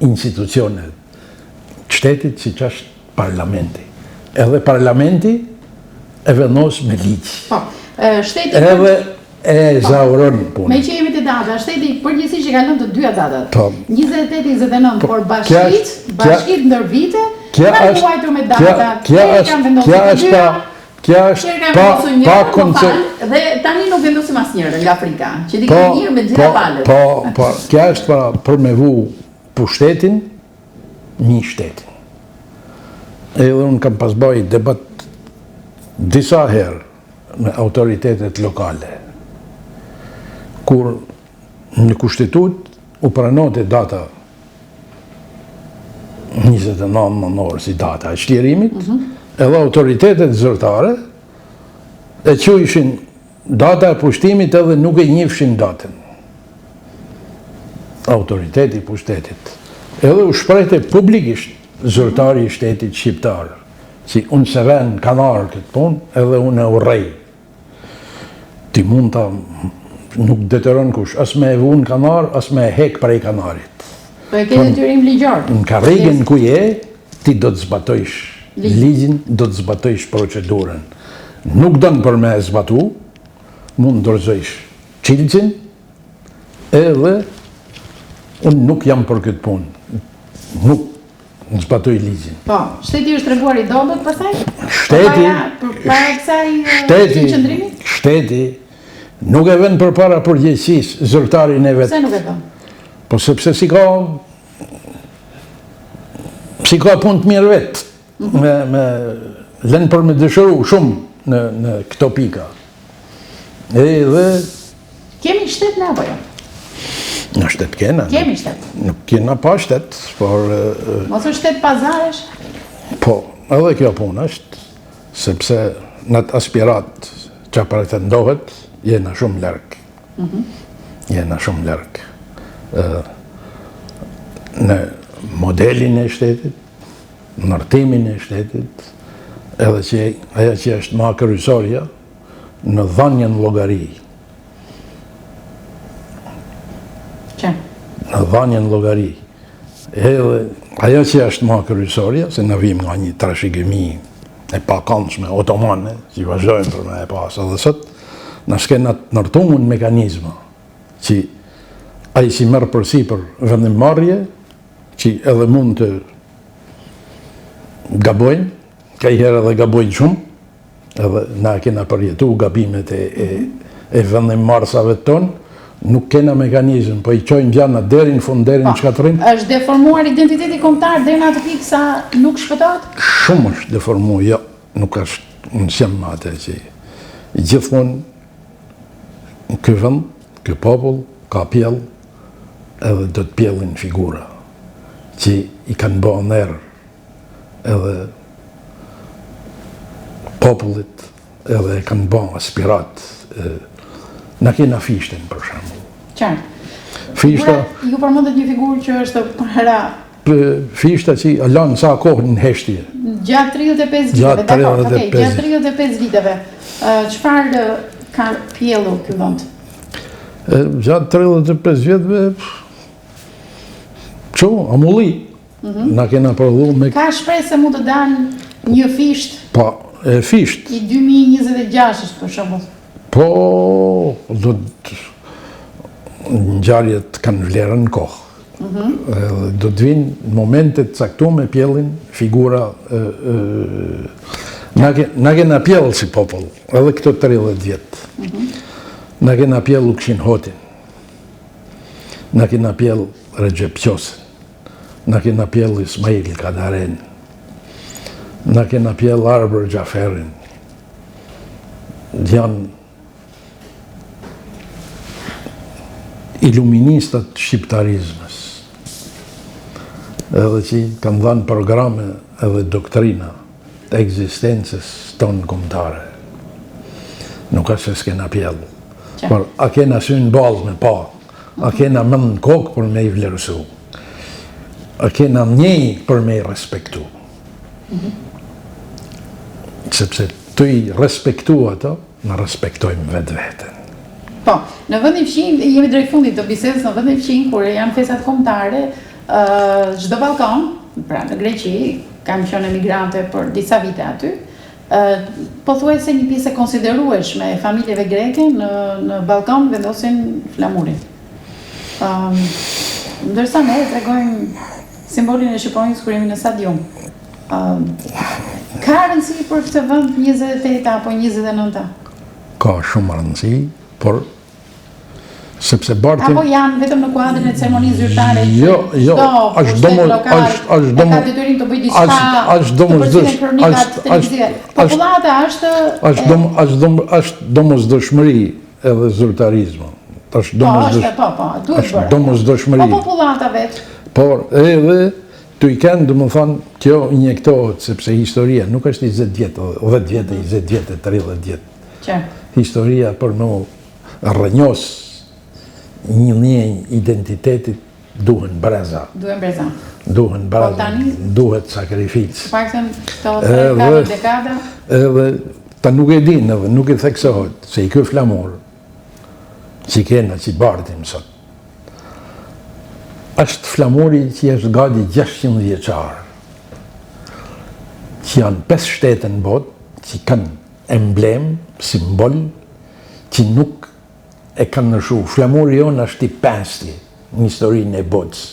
institucionet shtetit siç është parlamenti. Edhe parlamenti e vendos me ligj. Po, shteti Edhe e ezauron punën. Me që jemi te data, shteti përgjithsisht i ka lënë të dyja datat. Po. 28, 29, po, por bashkitë, bashkitë ndër vite kanë luajtur me datat. Kjo është, kjo është Kjo është pa pa koncept. Dhe tani nuk vendosim asnjërën nga frika, që ti ke po, mirë me gjitha po, palët. Po, po, kjo është pra për me vu pushtetin një shtetin. Edhe unë kam pas baj debat disa herë me autoritetet lokale. Kur në kushtetutë u pranote data 29 nëntor si data e çlirimit, mm -hmm. edhe autoritetet zyrtare e quajshin data e pushtimit edhe nuk e njifshin datën. Autoriteti i pushtetit. Edhe u shprehte publikisht zyrtari i shtetit shqiptar, si unë s'e ve n'kanar këtë punë, edhe unë e urrej. Ti mund ta nuk detyron kush, as me e vu në kanar, as me e hek prej kanarit. Po e ke detyrim ligjor. Në karrigen ku je, ti do të zbatojsh ligjin, do të zbatojsh procedurën. nuk don për me e zbatu, mund të dorëzojsh çilçin, edhe unë nuk jam për këtë punë. Nuk zbatoj ligjin. Po, shteti është treguar i dobët pastaj? Shteti, përpara kësaj shteti, shteti nuk e vën përpara përgjegjësisë zyrtarin e vet. Pse nuk e bën? Po sepse s'i ka s'i ka punë të mirë vetë. Mhm. Me me lën për me dëshiru shumë në në këto pika. Edhe kemi shtet ne apo jo? Në shtet kena. Kemi shtet. Nuk kena pa shtet, por... Mos është shtet pazaresh? Po, edhe kjo punë është, sepse në atë aspiratë që pretendohet, jena shumë larg. Mhm. Jena shumë larg. Në modelin e shtetit, ndërtimin e shtetit, edhe që ajo që është ma kryesorja, në dhanjen llogari. Që? Në dhanjen llogari. Edhe ajo që është ma kryesorja, se na vijmë nga një trashëgimi e pakëndshme otomane, që vazhdojmë për me e pas edhe sot, na s'kena të ndërtumun mekanizma, që ai që merr përsipër vendimmarrje, që edhe mund të gabojnë, kajherë edhe gabojnë shumë, edhe na kena përjetu gabimet e, e, e vendimmarrësave tonë, nuk kena mekanizëm, po i çojmë gjanat deri në fund, deri në po, shkatërrim. Është deformuar identiteti kombëtar deri në atë pikë sa nuk shpëtohet? Shumë është deformuar, jo, nuk është, unë s'jam me atë që gjithmonë ky vend, ky popull ka pjell edhe do të pjellin figura që i kanë bo nder edhe popullit edhe e kanë bo aspiratë na kena Fishtën për shembull. Qartë. Fishta... Ju përmendët një figurë që është para... Fishta që e lanë sa kohë në heshtje. Gjatë 35 viteve, dakord, okej, gjatë 35 viteve, çfarë ka pjellur ky vend? Gjatë 35 viteve, që, amulli, Mhm. Na kena prodhu me... Ka shpresë se mund të dalë një Fishtë? Po, e Fishtë. I 2026 për shembull. Po, do të... Ngjarjet kanë vlerën në kohë. Mhm. Do të vinë momente të caktume pjellin figura... Na kena pjellë si popull, edhe këto 30 vjet. Mhm. Na kena pjellë Ukshin Hotin. Na kena pjellë Rexhep Qosen. Na kena pjellë Ismail Kadaren, na kena pjellë Arbër Xhaferin, janë iluministat shqiptarizmës, edhe që kanë dhanë programe edhe doktrina të ekzistencës tonë kombëtare. Nuk asht se s'kena pjellë, por a kena sy në ballë me pa, A kena mend në kokë për me i vlerësu? A kena ndjenjë për me i respektu? Mm Sepse tu i respektu ato, na respektojmë vetveten. Po, në vendin fqinj, jemi drejt fundit të bisedës, në vendin fqinj, kur janë festat kombëtare, çdo ballkon, pra në Greqi, kam qenë emigrante për disa vite aty, Pothuajse një pjesë e konsiderueshme e familjeve greke në në ballkon vendosin flamurin. Ëm ndërsa ne e tregojmë simbolin e shqiponjës kur jemi në stadium. Ëm ka rëndësi për këtë vend 28 apo 29-a? Ka shumë rëndësi, por sepse bartin Apo janë vetëm në kuadrin e ceremonisë zyrtare që jo, jo, është domo është është domo ka detyrim të bëjë diçka është domosdoshmëri është është popullata është është dom është dom është domosdoshmëri edhe zyrtarizmi është po, domosdoshmëri po, po, duhet bërë. Është domosdoshmëri. Po popullata vetë. Por edhe tu i kanë, domethënë, kjo injektohet sepse historia nuk është 20 vjet, 10 vjet, 20 vjet, 30 vjet. Qartë. Historia për me rrënjos një ndjenjë identitetit duhen breza. Duhen breza. Duhen po, breza. Tani, duhet sakrificë. Të paktën këto tre katër dekada. Edhe ta nuk e din edhe nuk i theksohet se i ky flamur që kena që bartim sot. Është flamuri që është gati 600 vjeçar. Që janë 5 shtete në botë që kanë. emblemë, simbol, që nuk e kanë ndryshu. Flamuri jonë është i pesti në historinë e botës,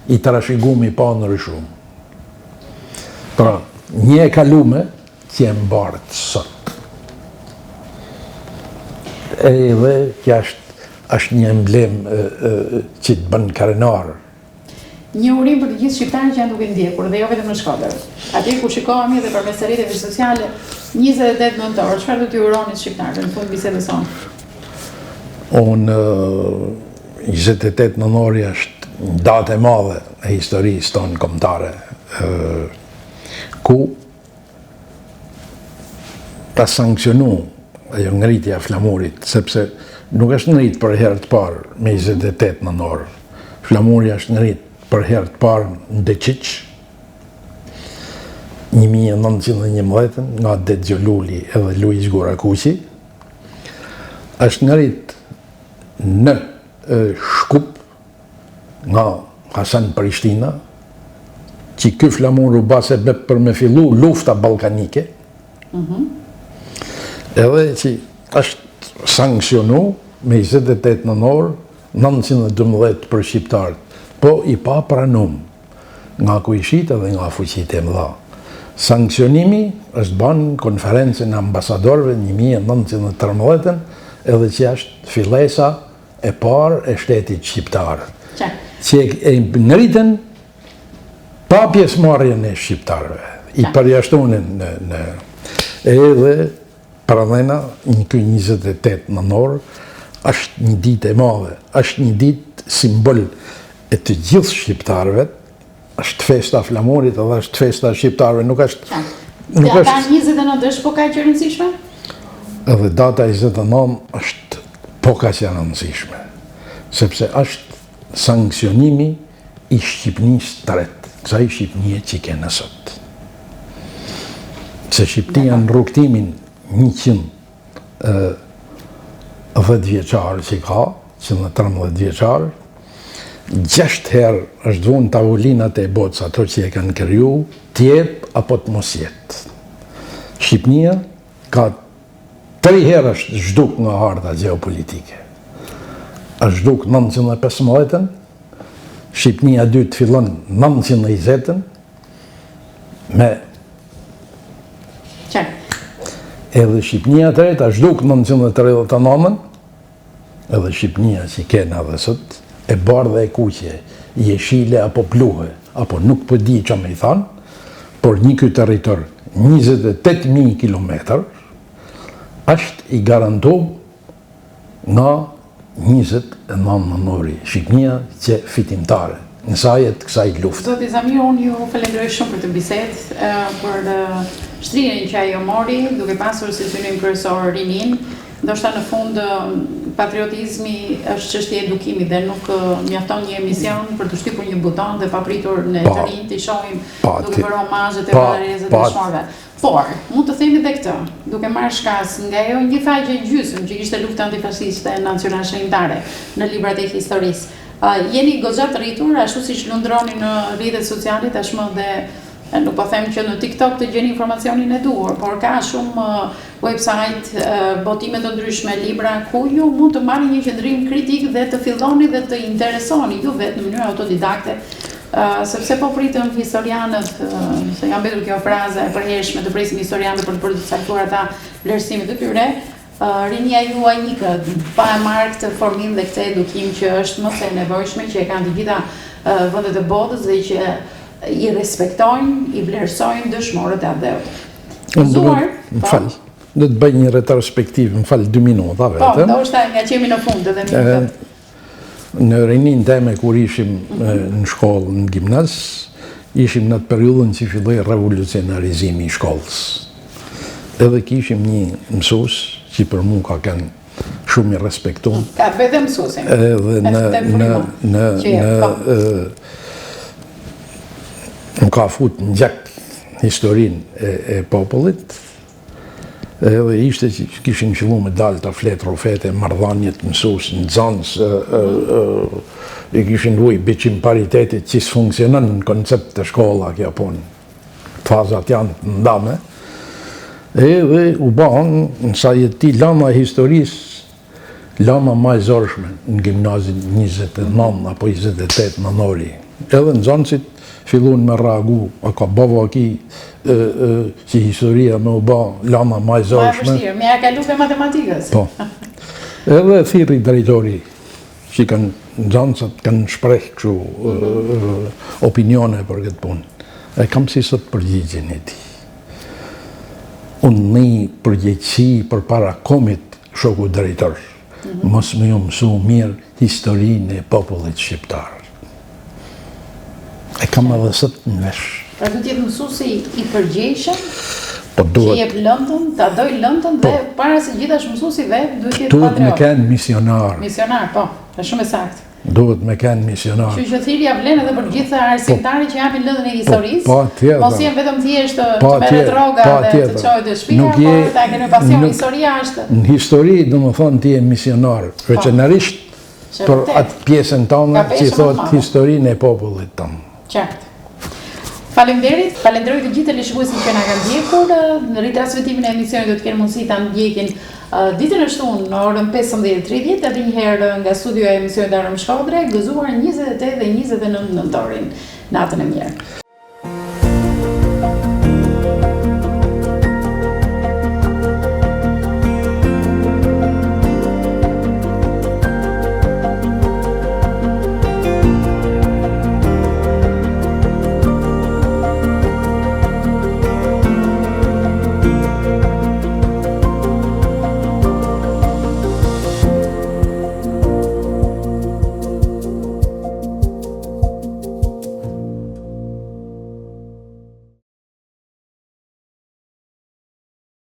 i trashëgum i pandryshum. Pra, një e kalume që e mbart sot. Edhe që është është një emblemë që të bën krenar. Një urim për të gjithë shqiptarët që janë duke ndjekur dhe jo vetëm në Shkodër. Atje ku shikohemi edhe përmes rrjeteve sociale, 28 nëntor, çfarë do t'ju uronit shqiptarëve në fund bisedës sonë? Unë 28 nëntori është një datë e madhe e historisë tonë kombëtare, ku ka sanksionu ajo ngritja e flamurit, sepse nuk është ngrit për herë të parë me 28 nëntor. Flamuri është ngrit për herë të parë në Deçiq, 1911 nga Dedë Gjo Luli edhe Luigj Gurakuqi, është ngrit në Shkup nga Hasan Prishtina, që ky flamur u ba sebep për me fillu lufta ballkanike, mm -hmm. edhe që është sanksionu me 28 nënor 912 për shqiptarët, po i papranum nga kojshitë edhe nga fuqitë e mëdha. Sanksionimi është ba në konferencën e ambasadorëve 1913 edhe që është fillesa e parë e shtetit shqiptar, që e ngritën pa pjesëmarrjen e shqiptarëve, i përjashtunin në, në edhe prandajna një ky 28 nënor, është një ditë e madhe, është një ditë simbol e të gjithë shqiptarëve, është festa e flamurit edhe është festa e shqiptarëve, nuk është... Nuk data 29 është po kaq e rëndësishme? Edhe data 29 është po kaq e rëndësishme, sepse është sanksionimi i Shqipnisë tretë, kësaj Shqipnie që kena sot. Se Shqipnia në rrugëtimin 100 10 vjeçar që ka, 113 vjeçar, gjashtë herë është vunë n'tavolinat e botës ato që e kanë kriju, t'jetë apo të mos jetë. Shqipnia ka tri herë është zhduk nga harta gjeopolitike. është zhduk 915-ën, Shqipnia e dytë fillon 920-ën, me Edhe Shqipnia e tretë, është zhduk 939-ën, edhe Shqipnia që kena dhe sot, e bardhë e kuqe, jeshile apo bluhe, apo nuk po di që me i thanë, por një ky territor 28.000 km, është i garantu Nga 29 nëntori, Shqipnia qe fitimtare në saje të kësaj lufte. Zoti Zamir, unë ju falenderoj shumë për këtë bisedë, për shtrirjen që ajo mori, duke pasur si synim kryesor rininë. Ndoshta në fund patriotizmi është çështje edukimi dhe nuk mjafton një emision për të shtypur një buton dhe papritur ne të rinjtë t'i shohim duke bërë homazhet e varrezat e dëshmorëve. Por, mund të themi dhe këtë, duke marrë shkas nga ajo një faqe e gjysmë që kishte lufta antifashiste nacionalçlirimtare në librat e historisë. Jeni goxha të rritur, ashtu siç lundroni në rrjetet sociale tashmë dhe nuk po them që në TikTok të gjeni informacionin e duhur, por ka shumë website, botime të ndryshme, libra ku ju mund të marrni një qëndrim kritik dhe të filloni dhe të interesoni ju vetë në mënyrë autodidakte Sepse po pritëm historianët, se ka mbetur kjo fraza e përhershme të presim historianët për të përcaktuar ata vlerësimet e tyre, rinia juaj ikën pa e marrë këtë formim dhe këtë edukim që është më se e nevojshme, që e kanë të gjitha vendet e botës dhe që i respektojnë, i vlerësojnë dëshmorët e atdheut. Gëzuar, më po. fal, do të bëj një retrospektivë, më fal 2 minuta po, vetëm. Po, ndoshta nga që jemi në fund edhe minutat. Në rininë teme kur ishim në shkollë, në gjimnaz, ishim në atë periudhën që filloi revolucionarizimi i shkollës. Edhe kishim një mësues që për mu ka qenë shumë i respektum. Ka vetëm mësuesin. Edhe në në në në po. më ka fut në gjak historinë e, e popullit, Edhe ishte që kishin fillu me dalë të fletërrufetë, marrëdhaniet mësues, nxënës, i kishin vujt biçim paritetit që s'funksionon në koncept të shkolla kjo punë. Fazat janë të ndame. Edhe u ba në saje të tij lama e historisë, lama ma e zorshme në gjimnazin 29 apo 28 nëntori. Edhe nxënësit fillun me reagu, a ka ba vaki si historia me u ba lama ma e zorshme. Ma e vështirë, me ia kalu pe matematikës. Po. Edhe thirri drejtori, që kanë nxënësat kanë shpreh kështu opinione për këtë punë. E kam si sot përgjigjen e tij. Unë nij përgjegjësi përpara komit, shoku drejtor, mhm. mos me ju mësu mirë historinë e popullit shqiptar. E kam edhe sot në vesh. Pra duhet të jetë mësuesi i përgjegjshëm, po duhet, që jep lëndën, ta dojë lëndën dhe po, para së gjithash mësuesi vetë duhet të jetë patriot. Duhet me kenë misionar. Misionar, po, është shumë e saktë. Duhet me kenë misionar. Kështu që thirrja vlen edhe për gjithë arsimtarët që japin lëndën e po, historisë. Po, patjetër. Mos jenë vetëm thjesht të po, merret rroga dhe të çohet te shtëpia, por ta kenë pasion. Historia është Në histori, domethënë ti je misionar, po. veçanërisht për atë pjesën tonë që thotë historinë e popullit tonë. Qartë. Faleminderit, falenderoj të gjithë teleshikuesit që na kanë ndjekur. Në ritransmetimin e emisionit do të kenë mundësi ta ndjekin ditën e shtunë në orën 15:30 edhe një herë nga studioja e emisionit Alarm Shkodre, gëzuar 28 dhe 29 nëntorin. Natën e mirë.